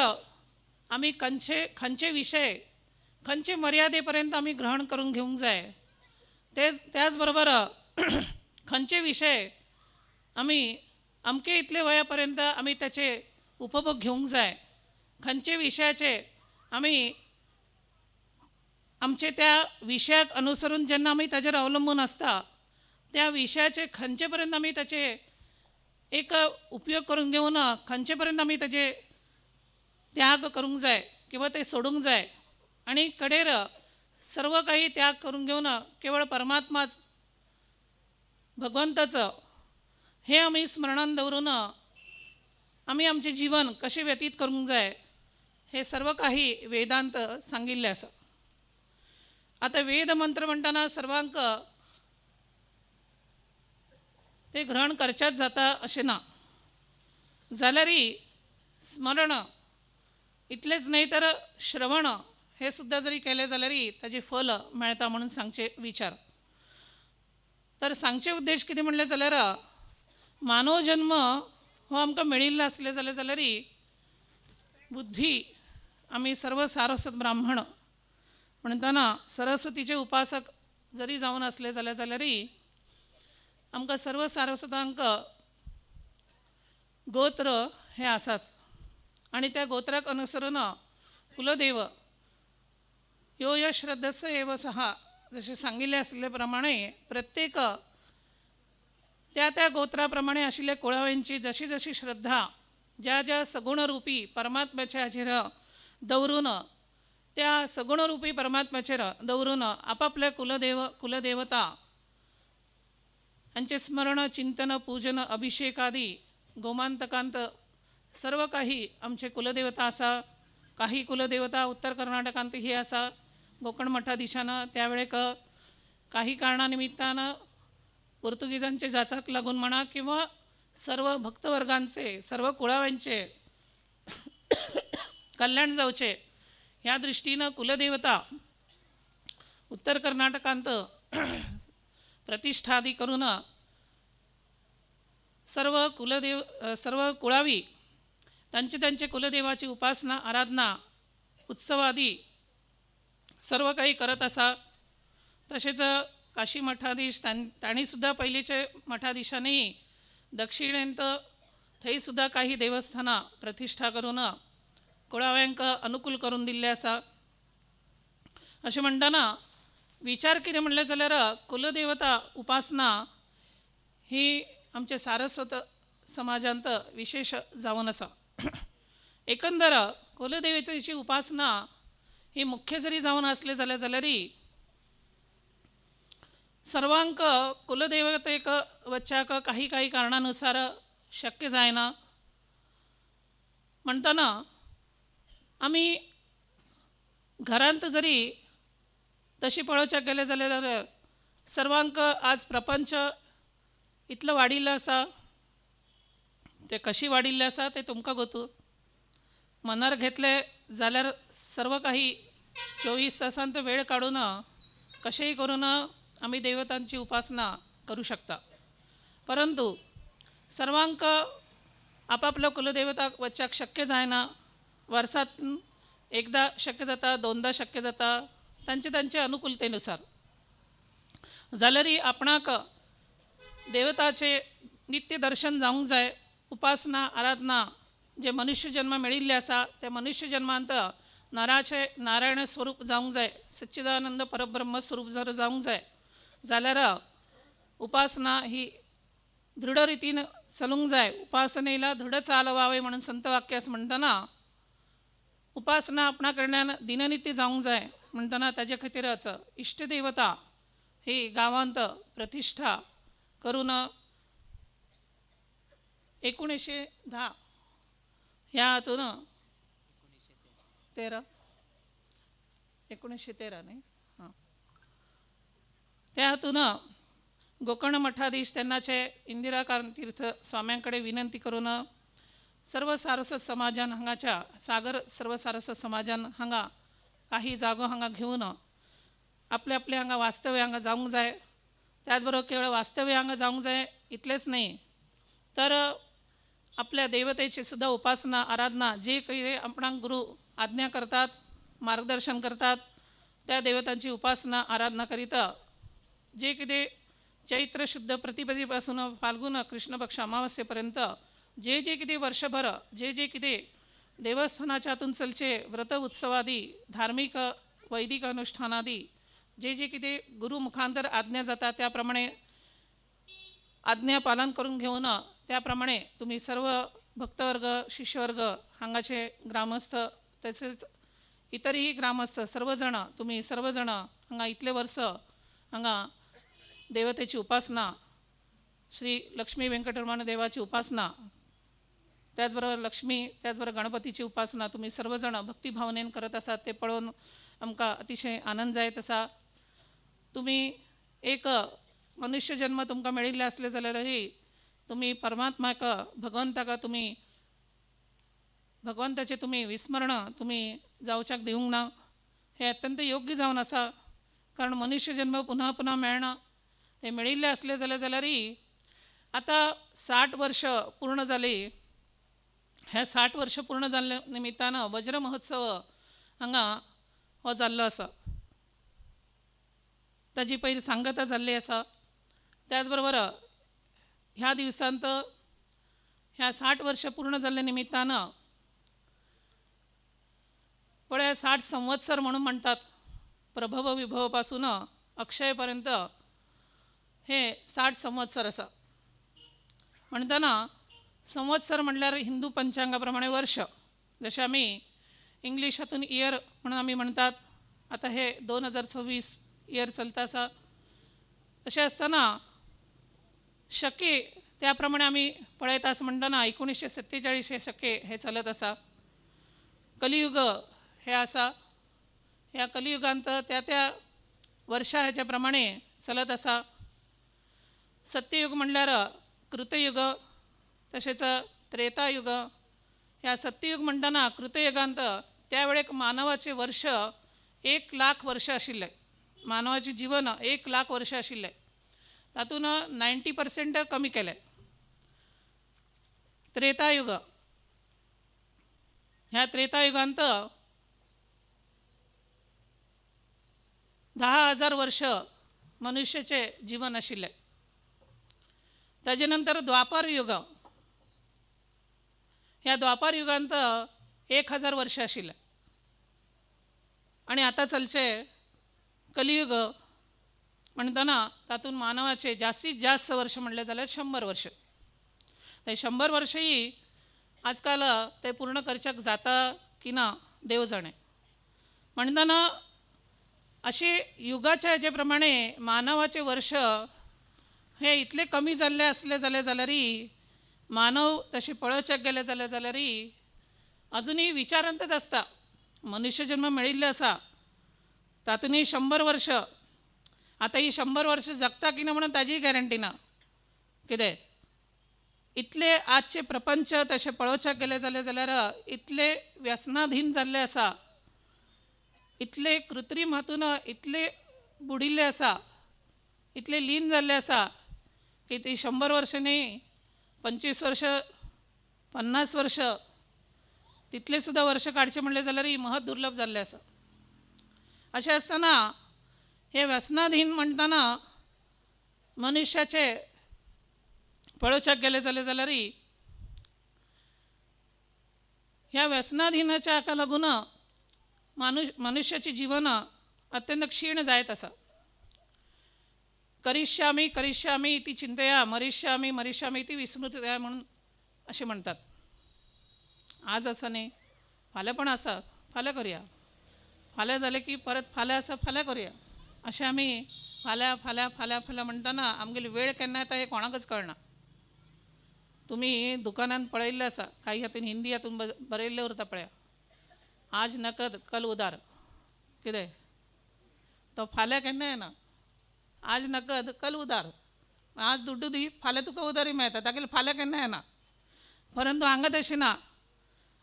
आमी खंयचे खंयचे विशय खंयचे मर्यादे पर्यंत आमी ग्रहण करून घेवंक जाय. त्याच बरोबर खंयचे विशय आमी अमके इतले वया पर्यंत आमी ताचे उपभोग घेवंक जाय. खंयचे विशयाचे आमी आमचे त्या विशयाक अनुसरून जेन्ना आमी ताजेर अवलंबून आसता त्या विशयाचे खंयचे पर्यंत आमी ताचे एक उपयोग करून घेवन खंयचे पर्यंत आमी ताजे त्याग करूंक जाय किंवा ते सोडूंक जाय आनी कडेर सर्व काही त्याग करून घेवन केवळ परमात्माच भगवंताचं हे आमी स्मरणान दवरून आमी आमचें जीवन कशें व्यतीत करूंक जाय हे सर्व काही वेदांत सांगिल्लें आसा. आतां वेद मंत्र म्हणटना सर्वांक ते ग्रहण करच्याच जाता अशें ना, जाल्यारय स्मरण इतलेंच न्हय तर श्रवण हे सुद्दां जरी केलें जाल्यारय ताजें फल मेळटा म्हणून सांगचे विचार. तर सांगचे उद्देश कितें म्हणलें जाल्यार मानव जन्म हो आमकां मेळिल्लो आसले जाल्यार जाल्यारय बुद्धी आमी सर्व सारस्वत ब्राह्मण म्हणटना सरस्वतीचे उपासक जरी जावन आसले जाल्यार जाल्यारय आमकां सर्व सारस्वतांक गोत्र हें आसाच आनी त्या गोत्राक अनुसरून कुलदेव यो य श्रद्धस्य एव सहा जशें सांगिल्लें आसले प्रमाणे प्रत्येक त्या त्या गोत्रा प्रमाणे आशिल्ल्या कुळाव्यांची जशी जशी श्रद्धा ज्या ज्या सगुणरूपी परमात्म्याच्या हाजेर दवरून त्या सगुणरूपी परमात्म्याचेर दवरून आपापल्या कुलदेव कुलदेवता हांचें स्मरण चिंतन पूजन अभिषेक आदी गोमांतकांत सर्व काही आमचे कुलदेवता आसा. काही कुलदेवता उत्तर कर्नाटकांत ही आसा गोकर्ण मठाधीशान त्यावेळेक काही कारणा निमित्तान पोर्तुगीजांचे जाचाक लागून म्हणा किंवा सर्व भक्तवर्गांचे सर्व कुळाव्यांचे कल्याण जावचे ह्या दृष्टीनं कुलदेवता उत्तर कर्नाटकांत प्रतिष्ठादी करून सर्व कुलदेव सर्व कुळावी तांचे तांचे कुलदेवाची उपासना आराधना उत्सवादी सर्व काही करत आसा. तशेंच काशी मठाधीश तांणी सुद्दां पयलींचे मठाधीशांनी दक्षिणेंत थंय सुद्दां काही देवस्थानां प्रतिश्ठा करून कुळाव्यांक अनुकूल करून दिल्लें आसा. अशें म्हणटना विचार कितें म्हणलें जाल्यार कुलदेवता उपासना ही आमचे सारस्वत समाजांत विशेश जावन आसा. एकंदर कुलदेवतेची उपासना ही मुख्य जरी जावन आसली जाल्यार जाल्यारय सर्वांक कुलदेवतेक वच्च्याक काही काही कारणानुसार शक्य जायना. म्हणटना आमी घरांत जरी तशी पळोवच्याक गेले जाल्यार सर्वांक आज प्रपंच इतलो वाडिल्लो आसा, ते कशी वाडिल्ले आसा ते तुमकां गोतू. मनार घेतले जाल्यार सर्व काही 24 तासांत वेळ काडून कशेंय करून आमी देवतांची उपासना करूं शकता. परंतु सर्वांक आपापलो कुलदेवताक वच्च्याक शक्य जायना. वर्सांत एकदां शक्य जाता, दोनदां शक्य जाता, तांचे तांचे अनुकूलतेनुसार. जाल्यारय आपणाक देवताचे नित्य दर्शन जावंक जाय. उपासना आराधना जे मनुष्य जन्म मेळिल्ले आसा त्या मनुष्य जन्मांत नाराचे नारायण स्वरूप जावंक जाय, सच्चिदानंद परब्रह्म स्वरूप जर जावंक जाय जाल्यार उपासना ही दृढ रितीन चलूंक जाय. उपासनेला दृढ चालवावे म्हणून संत वाक्यास म्हणटना उपासना आपणा कडल्यान दिननित्य जावंक जाय म्हणटना ताजे खातीरच इश्टदेवता ही गांवांत प्रतिश्ठा करून 1910 ह्या हातून 13 1913 न्ही, हां, त्या हातून गोकर्ण मठाधीश तेन्नाचे इंदिरा तीर्थ स्वाम्यां कडेन विनंती करून सर्व सारस्वत समाजान हांगाच्या सागर सर्व सारस्वत समाजान हांगा काही जागो हांगा घेवन आपले आपले हांगा वास्तव्य हांगा जावंक जाय. त्याच बरोबर केवळ वास्तव्य हांगा जावंक जाय इतलेंच न्ही तर आपल्या देवतेची सुद्दां उपासना आराधना जे काही आपणाक गुरू आज्ञा करतात मार्गदर्शन करतात त्या देवतांची उपासना आराधना करीत जे कितें चैत्र शुद्ध प्रतिपदेपासून फाल्गुन कृष्ण पक्ष अमावस्येपर्यंत जे जे कितें वर्षभर जे जे कितें देवस्थानाच्या हातून चलचे व्रत उत्सवादी धार्मिक वैदिक अनुष्ठानादी जे जे कितें गुरु मुखांतर आज्ञा जाता त्या प्रमाणे आज्ञा पालन करून घेवन त्या प्रमाणे तुमी सर्व भक्तवर्ग शिष्यवर्ग हांगाचे ग्रामस्थ तसेच इतरही ग्रामस्थ सर्वजण तुमी सर्वजण हांगा इतले वर्स हांगा देवतेची उपासना श्री लक्ष्मी व्यंकटरमण देवाची उपासना त्याचबरोबर लक्ष्मी त्याचबरोबर गणपतीची उपासना तुमी सर्वजण भक्तिभावनेन करत आसात ते पळोवन आमकां अतिशय आनंद जायत आसा. तुमी एक मनुष्य जन्म तुमकां मेळिल्ले आसले जाल्यारय तुमी परमात्माक भगवंताक तुमी भगवंताचें तुमी विस्मरण तुमी जावच्याक दिवंक ना हें अत्यंत योग्य जावन आसा. कारण मनुष्य जन्म पुन्हा पुन्हा मेळना, ते मेळिल्ले आसले जाल्यारय आतां 60 वर्ष पूर्ण जाली. ह्या 60 वर्ष पूर्ण जाल्ल्या निमित्तान वज्र महोत्सव हांगा हो जाल्लो आसा, ताजी पयली सांगता जाल्ली आसा. त्याच बरोबर ह्या दिवसांत ह्या 60 वर्ष पूर्ण जाल्ल्या निमित्तान पळय 60 संवत्सर म्हणून म्हणतात, प्रभव विभवपासून अक्षयपर्यंत हे 60 संवत्सर आसा. म्हणटना संवत्सर म्हणल्यार हिंदू पंचांगा प्रमाणे वर्ष, जशें आमी इंग्लीश हातून इयर म्हणून आमी म्हणटात, आतां हे 2026 इयर चलता आसा. तशें आसतना शके त्या प्रमाणे आमी पळयता आसा म्हणटना 1947 हे शके हे चलत आसा. कलियुग हे आसा, ह्या कलियुगांत त्या त्या वर्षा हेच्या प्रमाणे चलत आसा. सत्ययुग म्हणल्यार कृतयुग तशेंच त्रेतायुग. ह्या सत्ययुग म्हणटना कृतयुगांत त्या वेळेक मानवाचें वर्ष 1 लाख वर्ष आशिल्लें, मानवाचें जीवन 1 लाख वर्ष आशिल्लें, तातूंत 90% कमी केलें. त्रेतायुग ह्या त्रेतायुगांत 10,000 वर्ष मनुष्याचें जीवन आशिल्लें. ताजे नंतर द्वापार युग, ह्या द्वापार युगांत 1,000 वर्ष आशिल्लें. आनी आतां चलचें कलियुग म्हणटना तातूंत मानवाचे जास्तीत जास्त वर्ष म्हणलें जाल्यार 100 वर्ष. ते 100 वर्षही आजकाल ते पूर्ण करच्याक जाता की ना देव जाणे. म्हणटना अशे युगाच्या हेजे प्रमाणे मानवाचे वर्ष हे इतले कमी जाल्ले आसले जाल्यारय मानव तशें पळोवच्याक गेले जाल्यारय अजुनूय विचारांतच आसता. मनुष्य जन्म मेळिल्लो आसा तातूंतय 100 वर्ष, आतां ही 100 वर्ष जगता की ना म्हणून ताजीय गॅरंटी ना. कितें इतले आजचे प्रपंच तशें पळोवच्याक गेले जाल्यार इतले व्यसनाधीन जाल्ले आसा, इतले कृत्रीम हातून इतले बुडिल्ले आसा, इतले लीन जाल्ले आसा की ती 100 वर्ष न्ही 25 वर्ष 50 वर्ष तितले सुद्दां वर्ष काडचें म्हणलें जाल्यार महत् दुर्लभ जाल्लें आसा. अशें आसतना हे व्यसनाधीन म्हणटना मनुष्याचे पळोवच्याक गेले जाल्यार ह्या व्यसनाधीनाच्या हाका लागून मनुष्याची जीवन अत्यंत क्षीण जायत आसा. करिष्यामी करिष्यामी इति चिंतया मरिष्यामी मरिष्यामी इति विस्मृतया म्हणून अशें म्हणतात. आज आसा न्ही, फाल्यां पण आसा, फाल्यां करुया, फाल्यां जालें की परत फाल्यां आसा फाल्यां करुया, अशें आमी फाल्यां फाल्यां फाल्यां फाल्यां म्हणटना आमगेली वेळ केन्ना येता हें कोणाकच कळना. तुमी दुकानान पळयल्लें आसा, काही हातून हिंदी हातून बरयल्लें उरता पळया, आज नकद कल उदार. कितें तो फाल्यां केन्ना येना, आज नकद कल उदार, आज दुड्डू दी फाल्यां तुका उदारी मेळटा, तागेलें फाल्यां केन्ना येना. परंतु हांगा तशें ना,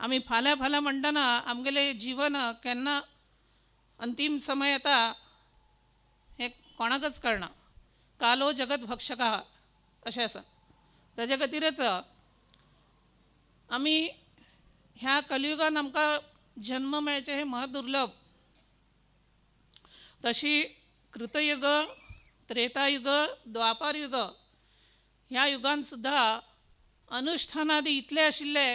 आमी फाल्यां फाल्यां म्हणटना आमगेलें जीवन केन्ना अंतीम समय येता हें कोणाकच कळना. कालो जगत भक्षका अशें आसा. ताजे खातीरच आमी ह्या कलियुगान आमकां जन्म मेळचें हें महादुर्लभ. तशी कृतयुग, त्रेतायुग, द्वापार युग ह्या युगान सुद्दां अनुष्ठानादी इतले आशिल्ले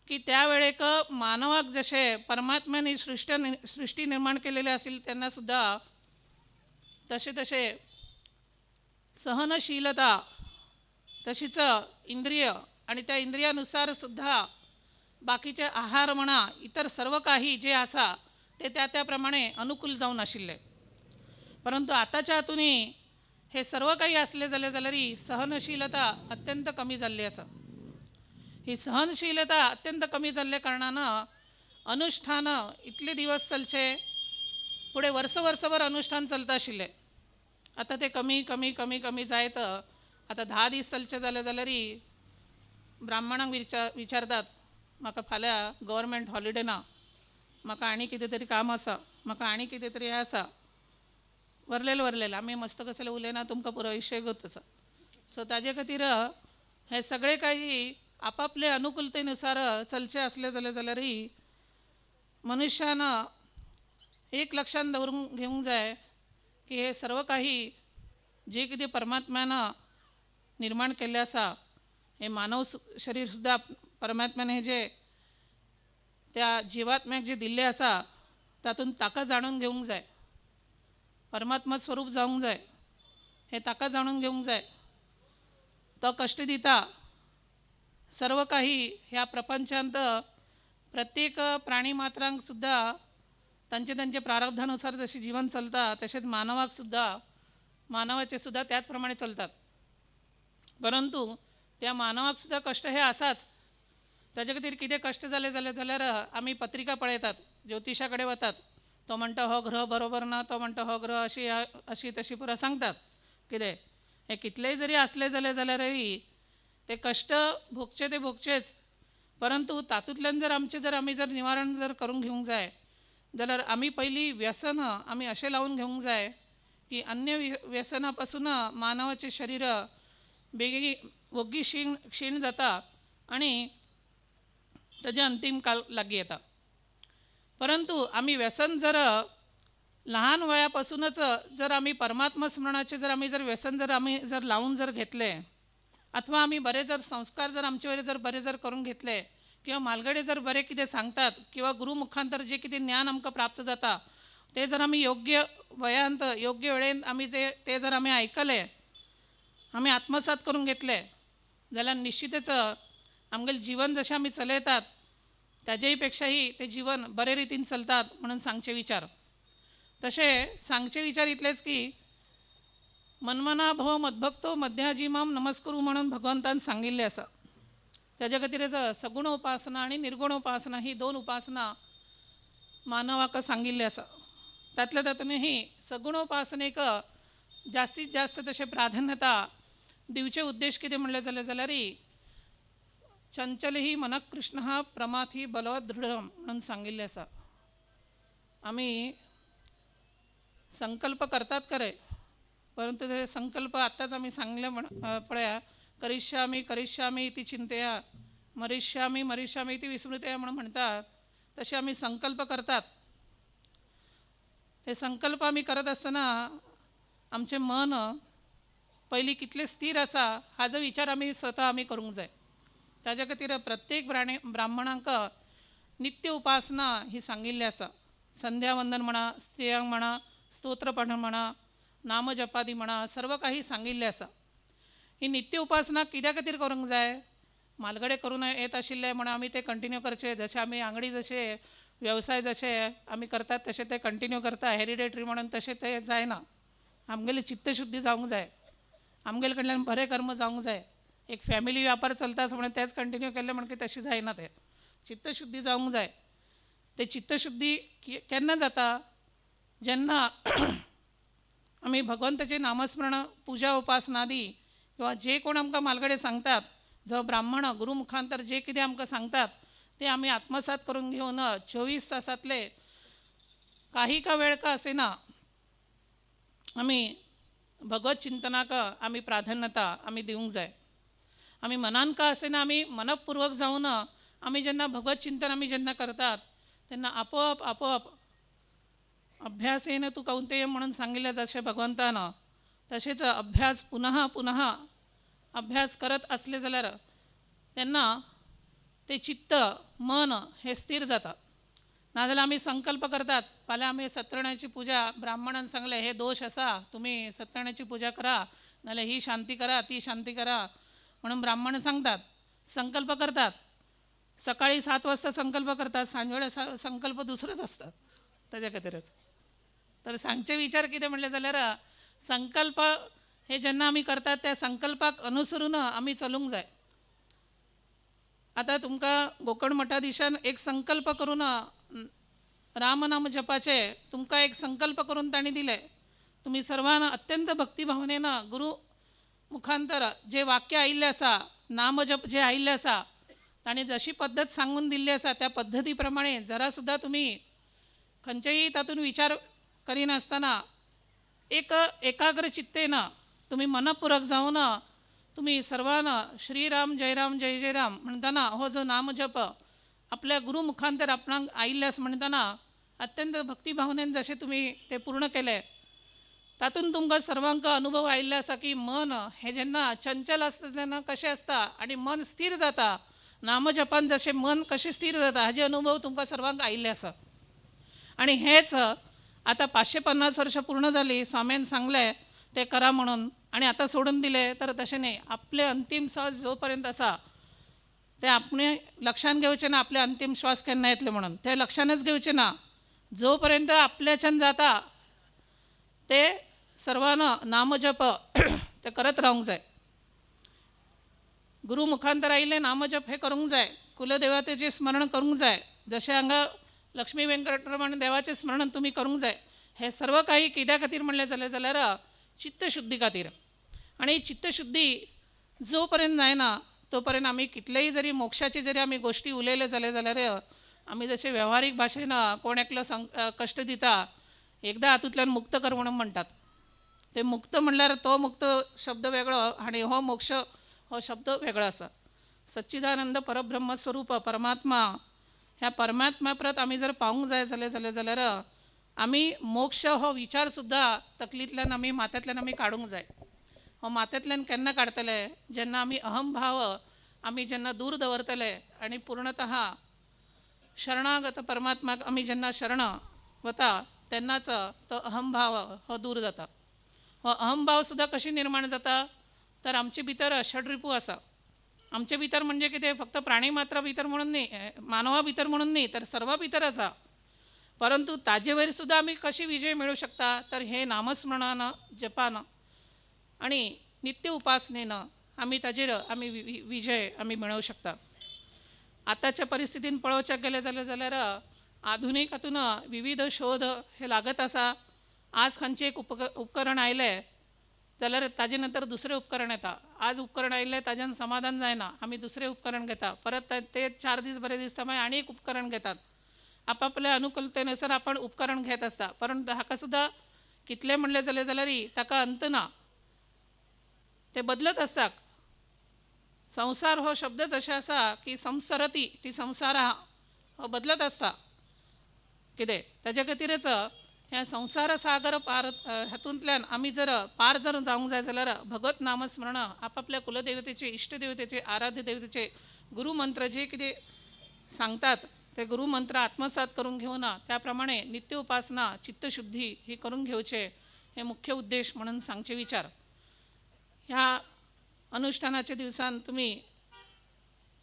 की त्या वेळेक मानवाक जशें परमात्म्याने सृष्टी निर्माण केलेली आशिल्ली तेन्ना सुद्दां तशें तशें सहनशीलता, तशीच इंद्रिय आणि त्या इंद्रियानुसार सुद्दां बाकीचे आहार म्हणा इतर सर्व काही जे आसा ते त्या त्या प्रमाणे अनुकूल जावन आशिल्ले. परंतु आतांच्या हातूनय हे सर्व काही आसले जाल्यार जाल्यारय सहनशीलता अत्यंत कमी जाल्ली आसा. ही सहनशीलता अत्यंत कमी जाल्ल्या कारणान अनुष्ठान इतले दिवस चलचे, फुडें वर्स वर्सभर अनुष्ठान चलता आशिल्लें, आतां तें कमी कमी कमी कमी जायत आतां 10 दीस चलचे जाल्यार जाल्यारय ब्राह्मणांक विचारतात, म्हाका फाल्यां गव्हर्मेंट हॉलिडे ना, म्हाका आनी कितें तरी काम आसा, म्हाका आनी कितें तरी हें आसा. वरलेल वरलेल आमी मस्त कसले उलयना, तुमकां पुरो विशय गोत आसा. सो ताजे खातीर हे सगळे काही आपापले अनुकूलतेनुसार चलचे आसले जाल्यार जाल्यारय मनुष्यान एक लक्षांत दवरून घेवंक जाय की हे सर्व काही जे कितें परमात्म्यान निर्माण केल्लें आसा, हे मानव शरीर सुद्दां परमात्म्यान हे जे त्या जिवात्म्याक जे दिल्लें आसा तातूंत ताका जाणून घेवंक जाय, परमात्मा स्वरूप जावंक जाय, हे ताका जाणून घेवंक जाय. तो कश्ट दिता सर्व काही ह्या प्रपंचांत प्रत्येक प्राणी मात्रांक सुद्दां तांचे तांचे प्रारब्धानुसार जशें जीवन चलता तशेंच मानवाक सुद्दां, मानवाचे सुद्दां त्याच प्रमाणे चलतात. परंतु त्या मानवाक सुद्दां कश्ट हे आसाच. ताजे खातीर कितें कश्ट जाले जाल्यार जाल्यार आमी पत्रिका पळयतात, ज्योतिशा कडेन वतात, तो म्हणटा हो ग्रह बरोबर ना, तो म्हणटा हो ग्रह अशी अशी तशी पुरो सांगतात. कितें हें कितलेंय जरी आसलें जाल्यार जाल्यारय ते कश्ट भोगचे ते भोगचेच, परंतु तातूंतल्यान जर आमचें जर आमी जर निवारण जर करून घेवंक जाय जाल्यार आमी पयलीं व्यसन आमी अशें लावन घेवंक जाय की अन्य व्यसना पासून मानवाचें शरीर बेगी वोग्गी क्षीण क्षीण जाता आनी ताजें अंतीम काल लागीं येता. परंतु आमी व्यसन जर लहान वयापासूनच जर आमी परमात्मा स्मरणाचें जर आमी जर व्यसन जर आमी जर लावन जर घेतलें अथवा आमी बरे जर संस्कार जर आमचे वयर जर बरे जर करून घेतले किंवा म्हालगडे जर बरे कितें सांगतात किंवा गुरुमुखांतर जे कितें ज्ञान आमकां प्राप्त जाता ते जर आमी योग्य वयांत योग्य वेळेन आमी जे ते जर आमी आयकले, आमी आत्मसात करून घेतले जाल्यार निश्चितच आमगेलें जीवन जशें आमी चलयतात ताजेय पेक्षाही ते जीवन बरे रितीन चलतात म्हणून सांगचे विचार. तशें सांगचे विचार इतलेच की मनमना भव मद्भक्तो मध्याजी माम नमस्करू म्हणून भगवंतान सांगिल्लें आसा. ताज्या खातीर सगुण उपासना आनी निर्गुण उपासना ही दोन उपासना मानवाक सांगिल्ली आसा. तातल्या तातूंतही सगुण उपासनेक जास्तीत जास्त तशें प्राधान्यता दिवचे उद्देश कितें म्हणलें जाल्यार जाल्यारय चंचल ही मनकृष्ण हा प्रमाथी बलवत दृढ म्हणून सांगिल्लें आसा. आमी संकल्प करतात खरे, परंतु ते संकल्प आत्ताच आमी सांगले म्हण पळया, करिष्यामी करिष्यामी इति चिंतया मरिष्यामी मरिष्यामी इति विस्मृतया म्हणून म्हणतात, तसे आमी संकल्प करतात. ते संकल्प आमी करत आसतना आमचें मन पयलीं कितलें स्थिर आसा हाजो विचार आमी स्वता आमी करूंक जाय. ताज्या खातीर प्रत्येक ब्राह्मणांक नित्य उपासना ही सांगिल्ली आसा. संध्यावंदन म्हणा, स्त्रियांक म्हणा, स्तोत्र पठण म्हणा, नामजपादी म्हणा, सर्व काही सांगिल्लें आसा. ही नित्य उपासना कित्या खातीर करूंक जाय? म्हालगडे करून येत आशिल्ले म्हणून आमी ते कंटिन्यू करचे. जशे आमी आंगडी जशे वेवसाय जशे आमी करतात तशे ते कंटिन्यू करता, हेरिडेटरी म्हणून तशें ते जायना. आमगेली चित्तशुद्धी जावंक जाय, आमगेले कडल्यान बरें कर्म जावंक जाय. एक फॅमिली व्यापार चलता आसा म्हणून तेच कंटिन्यू केल्लें म्हणटकीर तशें जायना. तें चित्तशुद्धी जावंक जाय. ते चित्तशुद्धी केन्ना जाता? जेन्ना आमी भगवंताचें नामस्मरण, पुजा, उपासना आदी किंवा जे कोण आमकां म्हालगडे सांगतात, जो ब्राह्मण गुरुमुखांतर जे कितें आमकां सांगतात ते आमी आत्मसात करून घेवन 24 तासांतले काही का वेळ का असेना आमी भगवत चिंतनाक आमी प्राधान्यता आमी दिवंक जाय. आमी मनान का असेना आमी मनपूर्वक जावन आमी जेन्ना भगवत चिंतन आमी जेन्ना करतात तेन्ना आपोआप आपोआप अभ्यासेन तू कौंतेय म्हणून सांगितलं जशें भगवंतान, तशेंच अभ्यास पुनः पुनः अभ्यास करत असले जाल्यार तेन्ना ते चित्त मन हे स्थिर जाता. नाजाल्यार आमी संकल्प करतात, फाल्यां आमी सत्यनारायणाची पुजा, ब्राह्मणान सांगलें हे दोश आसा, तुमी सत्यनारायणाची पुजा करा, नाजाल्यार ही शांती करा, ती शांती करा म्हणून ब्राह्मण सांगतात, संकल्प करतात. सकाळी 7 वाजता संकल्प करतात, सांजवेळा संकल्प दुसरोच आसता ताज्या खातीरच. तर सांगचे विचार कितें म्हणलें जाल्यार संकल्प हे जेन्ना आमी करतात त्या संकल्पाक अनुसरून आमी चलूंक जाय. आतां तुमकां गोकर्ण मठाधीशान एक संकल्प करून रामनाम जपाचे तुमकां एक संकल्प करून तांणी दिले. तुमी सर्वान अत्यंत भक्तिभावनेन गुरु मुखांतर जे वाक्य आयिल्लें आसा, नामजप जे आयिल्लें आसा, तांणी जशी पद्दत सांगून दिल्ली आसा त्या पद्दती प्रमाणे जरा सुद्दां तुमी खंयचेय तातूंत विचार करिनासतना एक एकाग्र चित्तेन तुमी मनपूर्वक जावन तुमी सर्वान श्रीराम जय राम जय जय राम म्हणटना हो जो नामजप आपल्या गुरु मुखांतर आपणाक आयिल्ले आसा म्हणटना अत्यंत भक्तिभावनेन जशें तुमी ते पूर्ण केले तातूंत तुमकां सर्वांक अनुभव आयिल्लो आसा की मन हें जेन्ना चंचल आसता तेन्ना कशें आसता आनी मन स्थिर जाता, नामजपान जशें मन कशें स्थिर जाता हाजे अनुभव तुमकां सर्वांक आयिल्ले आसा. आनी हेच आतां 550 वर्सां पूर्ण जाली, स्वाम्यान सांगलें ते करा म्हणून आनी आतां सोडून दिलें तर तशें न्ही. आपले अंतीम श्वास जो पर्यंत आसा ते आपणे लक्षान घेवचें ना, आपले अंतीम श्वास केन्ना येतले म्हणून ते लक्षानच घेवचें ना. जो पर्यंत आपल्याच्यान जाता ते सर्वांना नामजप ते करत रावंक जाय. गुरु मुखांतर आयिल्लें नामजप हे करूंक जाय, कुलदेवतेचें स्मरण करूंक जाय, जशें हांगा लक्ष्मी वेंकटरमण देवाचें स्मरण तुमी करूंक जाय. हें सर्व काही कित्या खातीर म्हणलें जालें जाल्यार चित्तशुद्धी खातीर. आनी चित्तशुद्धी जो पर्यंत जायना तो पर्यंत आमी कितलेय जरी मोक्षाची जरी आमी गोश्टी उलयले जाले जाल्यार आमी जशे वेव्हारीक भाशेन कोण एकलो कश्ट दिता एकदां हातूंतल्यान मुक्त कर म्हणून म्हणटात, ते मुक्त म्हणल्यार तो मुक्त शब्द वेगळो आनी हो मोक्ष हो शब्द वेगळो आसा. सच्चिदानंद परब्रह्म स्वरूप परमात्मा ह्या परमात्मा परत आमी जर पावूंक जाय जाले जाले जाल्यार आमी मोक्ष हो विचार सुद्दां तकलींतल्यान आमी माथ्यांतल्यान आमी काडूंक जाय. हो माथ्यांतल्यान केन्ना काडटले? जेन्ना आमी अहमभाव आमी जेन्ना दूर दवरतले आनी पूर्णतः शरणागत परमात्माक आमी जेन्ना शरण वता तेन्नाच तो अहमभाव हो दूर जाता. हो अहमभाव सुद्दां कशी निर्माण जाता तर आमचे भितर षडरिपू आसा. आमचे भितर म्हणजे कितें फक्त प्राणी मात्रा भितर म्हणून न्ही, मानवा भितर म्हणून न्ही, तर सर्वा भितर आसा. परंतु ताजे वयर सुद्दां आमी कशी विजय मेळूं शकता तर हे नामस्मरणान, जपान आनी नित्य उपासनेन आमी ताजेर आमी विजय आमी मेळोवंक शकता. आतांच्या परिस्थितीन पळोवच्याक गेलें जाल्यार जाल्यार आधुनीक हातून विविध शोध हे लागत आसा. आज खंयचें एक उपकरण आयलें जाल्यार ताजे नंतर दुसरें उपकरण येता. आज उपकरण आयिल्लें ताज्यान समाधान जायना, आमी दुसरें उपकरण घेता, परत ते 4 दीस बरें दिसता मागीर आनी एक उपकरण घेतात. आपापल्या अनुकूलतेनुसार आपण उपकरण घेत आसता. परंतु हाका सुद्दां कितलें म्हणलें जालें जाल्यारय ताका अंत ना, ते बदलत आसता. संवसार हो शब्दच अशें आसा की संसरती ती संवसार आहा हो बदलत आसता कितें. ताजे खातीरच ह्या संवसार सागर पार हातूंतल्यान आमी जर पार जर जावंक जाय जाल्यार भगवत नामस्मरण, आपापल्या कुलदेवतेचे, इश्टदेवतेचे, आराध्य देवतेचे गुरुमंत्र जे कितें सांगतात ते गुरुमंत्र आत्मसात करून घेवन त्याप्रमाणे नित्य उपासना चित्तशुद्धी ही करून घेवचे हे मुख्य उद्देश म्हणून सांगचे विचार. ह्या अनुष्ठानाच्या दिवसान तुम्ही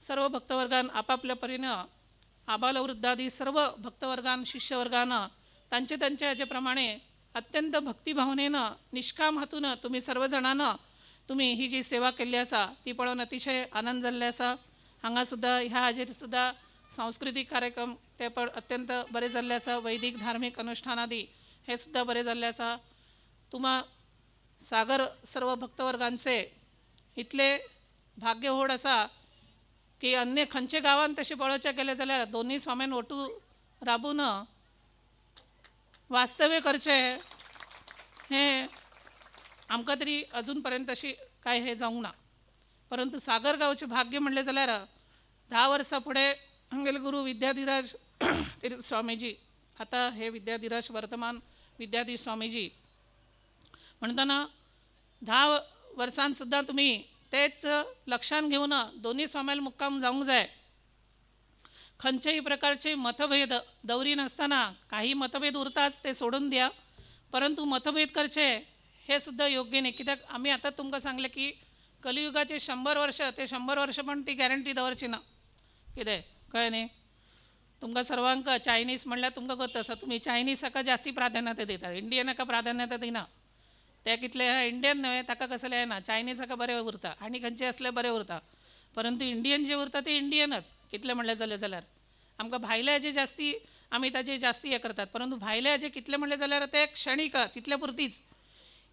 सर्व भक्तवर्गान आपापल्या परीनं आबालवृद्धादी सर्व भक्तवर्गान शिष्यवर्गानं तांचे तांच्या ह्याच्याप्रमाणे अत्यंत भक्तिभावनेनं निष्काम हातून तुम्ही सर्वजणांना तुम्ही ही जी सेवा केल्ली आसा ती पळोवन अतिशय आनंद जाल्ले आसा. हांगा सुद्दां ह्या हाजेर सुद्दां सांस्कृतीक कार्यक्रम ते पण अत्यंत बरे जाल्ले आसा. वैदीक धार्मीक अनुष्ठान आदी हे सुद्दां बरे जाल्ले आसा. तुम्हा सागर सर्व भक्तवर्गांचे इतले भाग्य व्हड आसा की अन्य खंयच्या गांवांत तशें पळोवचें गेलें जाल्यार दोनूय स्वाम्यान ओटू राबून वास्तव्य करचें हें आमकां तरी अजून पर्यंत तशी कांय हें जावंक ना. परंतु सागर गांवचें भाग्य म्हणलें जाल्यार 10 वर्सां फुडें आमगेले गुरू विद्याधिराज स्वामीजी, आतां हे विद्याधिराज वर्तमान विद्याधीश स्वामीजी म्हणटना 10 वर्सान सुद्दां तुमी तेच लक्षान घेवन दोनूय स्वाम्याल मुक्काम जावंक जाय. खंयचेय प्रकारचे मतभेद दवरिनासतना, काही मतभेद उरताच ते सोडून द्या, परंतु मतभेद करचे हे सुद्दां योग्य न्ही. कित्याक आमी आतां तुमकां सांगलें की कलियुगाचे 100 वर्ष ते 100 वर्ष पण ती गॅरंटी दवरची ना. कितें कळ्ळें न्ही तुमकां सर्वांक चायनीज म्हणल्यार तुमकां गत आसा, तुमी चायनीज हाका जास्ती प्राधान्यता दितात, इंडियन हाका प्राधान्यता दिना. ते कितले इंडियन न्हय ताका कसलें येना, चायनीज हाका बरें उरता आनी खंयचे आसले बरें उरता, परंतु इंडियन जे उरता ते इंडियनच कितले म्हणलें जालें जाल्यार. आमकां भायले हाजे जास्ती आमी ताजे जास्ती हें करतात, परंतु भायले हाजे कितले म्हणलें जाल्यार ते क्षणीक तितले पुरतीच.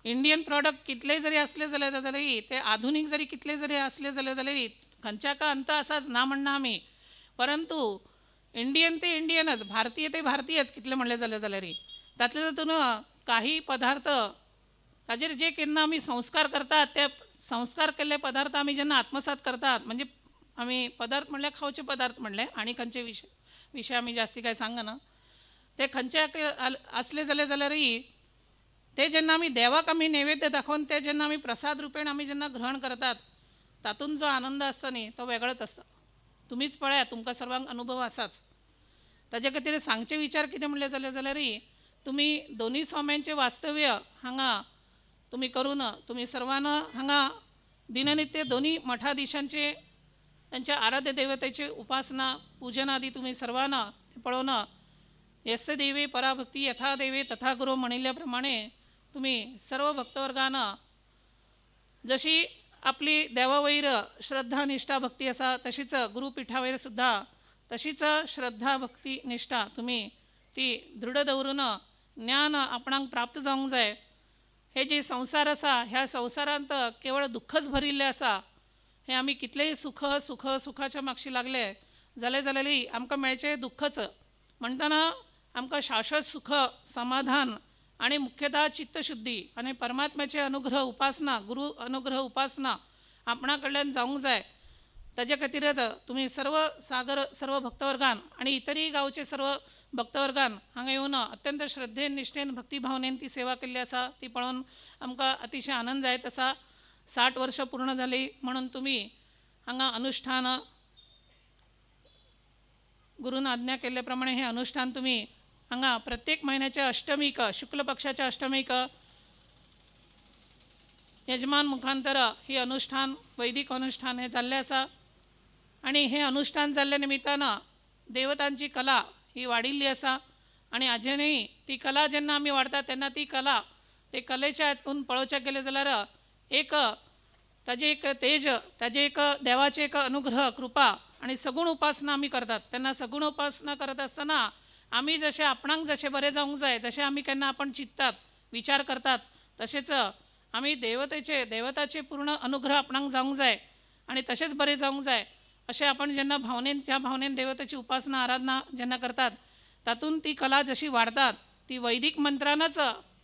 इंडियन प्रॉडक्ट कितलेय जरी आसले जाल्यार जाल्यारय ते आधुनीक जरी कितले जरी आसले जाल्यार जाल्यारय खंयच्या अंत आसाच ना म्हणना आमी, परंतु इंडियन ते इंडियनच, भारतीय ते भारतीयच कितले म्हणलें जाल्यार जाल्यारय. तातले तातून काही पदार्थ ताजेर जे केन्ना आमी संस्कार करतात ते संस्कार केल्ले पदार्थ आमी जेन्ना आत्मसात करतात, म्हणजे आमी पदार्थ म्हणल्यार खावचे पदार्थ म्हणले आनी खंयचे विशय आमी जास्ती काय सांगना, ते खंयचे आसले जाल्यार जाल्यारय ते जेन्ना आमी देवाक आमी नैवेद्य दाखोवन ते जेन्ना आमी प्रसाद रुपेन आमी जेन्ना ग्रहण करतात तातूंत जो आनंद आसता न्ही तो वेगळोच आसता. तुमीच पळयात, तुमकां सर्वांक अनुभव आसाच. ताजे खातीर सांगचे विचार कितें म्हणलें जाल्यार जाल्यारय तुमी दोनूय स्वाम्यांचें वास्तव्य हांगा तुमी करून तुमी सर्वांना हांगा दिननित्य दोनूय मठाधीशांचे तांच्या आराध्य देवतेची उपासना पूजन आदी तुमी सर्वांना पळोवन यस्य देवे पराभक्ती यथा देवे तथा गुरु म्हणिल्ल्या प्रमाणे तुमी सर्व भक्तवर्गांना जशी आपली देवावैर श्रद्धा निष्ठा भक्ती आसा तशीच गुरुपीठावयर सुद्दां तशीच श्रद्धा भक्ती निष्ठा तुमी ती दृढ दवरून ज्ञान आपणाक प्राप्त जावंक जाय. हे जे संवसार आसा ह्या संवसारांत केवळ दुःखच भरिल्लें आसा. हे आमी कितलेय सुख सुख सुखाच्या मागशी लागले जाल्यार जाल्यारय आमकां मेळचें दुःखच. म्हणटना आमकां शाश्वत सुख समाधान आनी मुख्यतः चित्तशुद्धी आनी परमात्म्याचे अनुग्रह उपासना गुरु अनुग्रह उपासना आपणा कडल्यान जावंक जाय. ताजे खातीरच तुमी सर्व सागर सर्व भक्तवर्गान आनी इतरीय गांवचे सर्व भक्तवर्गान हांगा येवन अत्यंत श्रद्धेन निष्ठेन भक्तिभावनेन ती सेवा केल्ली आसा ती पळोवन आमकां अतिशय आनंद जायत आसा. 60 वर्षां पूर्ण जाली म्हणून तुमी हांगा अनुष्ठान गुरून आज्ञा केल्ले प्रमाणे हे अनुष्ठान तुमी हांगा प्रत्येक म्हयन्याच्या अष्टमीक शुक्ल पक्षाच्या अष्टमीक यजमान मुखांतर ही अनुष्ठान वैदिक अनुष्ठान हे जाल्लें आसा. आनी हें अनुष्ठान जाल्ल्या निमित्तान देवतांची कला ही वाडिल्ली आसा आनी आजूनय ती कला जेन्ना आमी वाडटा तेन्ना ती कला ते कलेच्या हातून पळोवच्याक गेलें जाल्यार एक ताजें एक तेज ताजें एक देवाचें एक अनुग्रह कृपा आनी सगुण उपासना आमी करतात. तेन्ना सगुण उपासना करत आसतना आमी जशें आपणाक जशें बरें जावंक जाय जशें आमी केन्ना आपण चिंततात विचार करतात तशेंच आमी देवतेचे देवताचे पूर्ण अनुग्रह आपणाक जावंक जाय आनी तशेंच बरें जावंक जाय अशें आपण जेन्ना भावनेन ज्या भावनेन देवतेची उपासना आराधना जेन्ना करतात तातूंत ती कला जशी वाडतात ती वैदिक मंत्रानच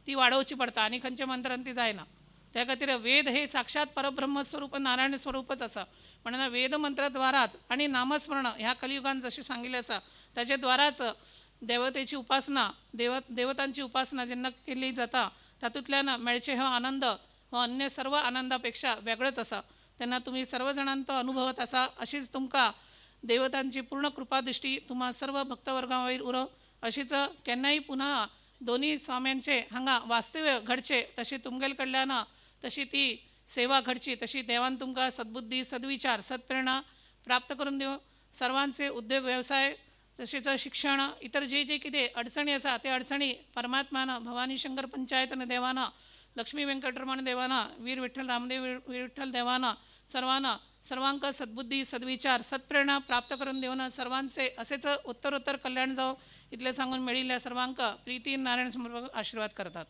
ती वाडोवची पडटा आनी खंयच्या मंत्रान ती जायना. त्या खातीर वेद हे साक्षात परब्रह्म स्वरूप नारायण स्वरूपच आसा. म्हणून वेद मंत्राद्वाराच आनी नामस्मरण ह्या कलियुगान जशें सांगिल्लें आसा ताजे द्वाराच देवतेची उपासना देवतांची उपासना जेन्ना केली जाता तातूंतल्यान मेळचे हो आनंद हो अन्य सर्व आनंदा पेक्षा वेगळोच आसा. तेन्ना तुमी सर्व जाणान तो अनुभवत आसा. अशीच तुमकां देवतांची पूर्ण कृपादृष्टी तुम्हा सर्व भक्तवर्गावयर उरो अशीच केन्नाय पुन्हा दोन्ही स्वाम्यांचे हांगा वास्तव्य घडचे तशी तुमगेल कडल्यान तशी ती सेवा घडची तशी देवान तुमकां सद्बुद्धी सद्विचार सत्प्रेरणा प्राप्त करून दिवं. सर्वांचे उद्योग व्यवसाय तशेंच शिक्षण इतर जे जे कितें अडचणी आसा ते अडचणी परमात्मान भवानी शंकर पंचायतन देवान लक्ष्मी व्यंकटरमण देवान वीर विठ्ठल रामदेव वीर विठ्ठल देवान सर्वांना सर्वांक सद्बुद्धी सद्विचार सत्प्रेरणा प्राप्त करून देवन सर्वांचे असेच उत्तरोत्तर कल्याण जावं इतलें सांगून मेळिल्ल्या सर्वांक प्रिती नारायण समर्पक आशीर्वाद करतात.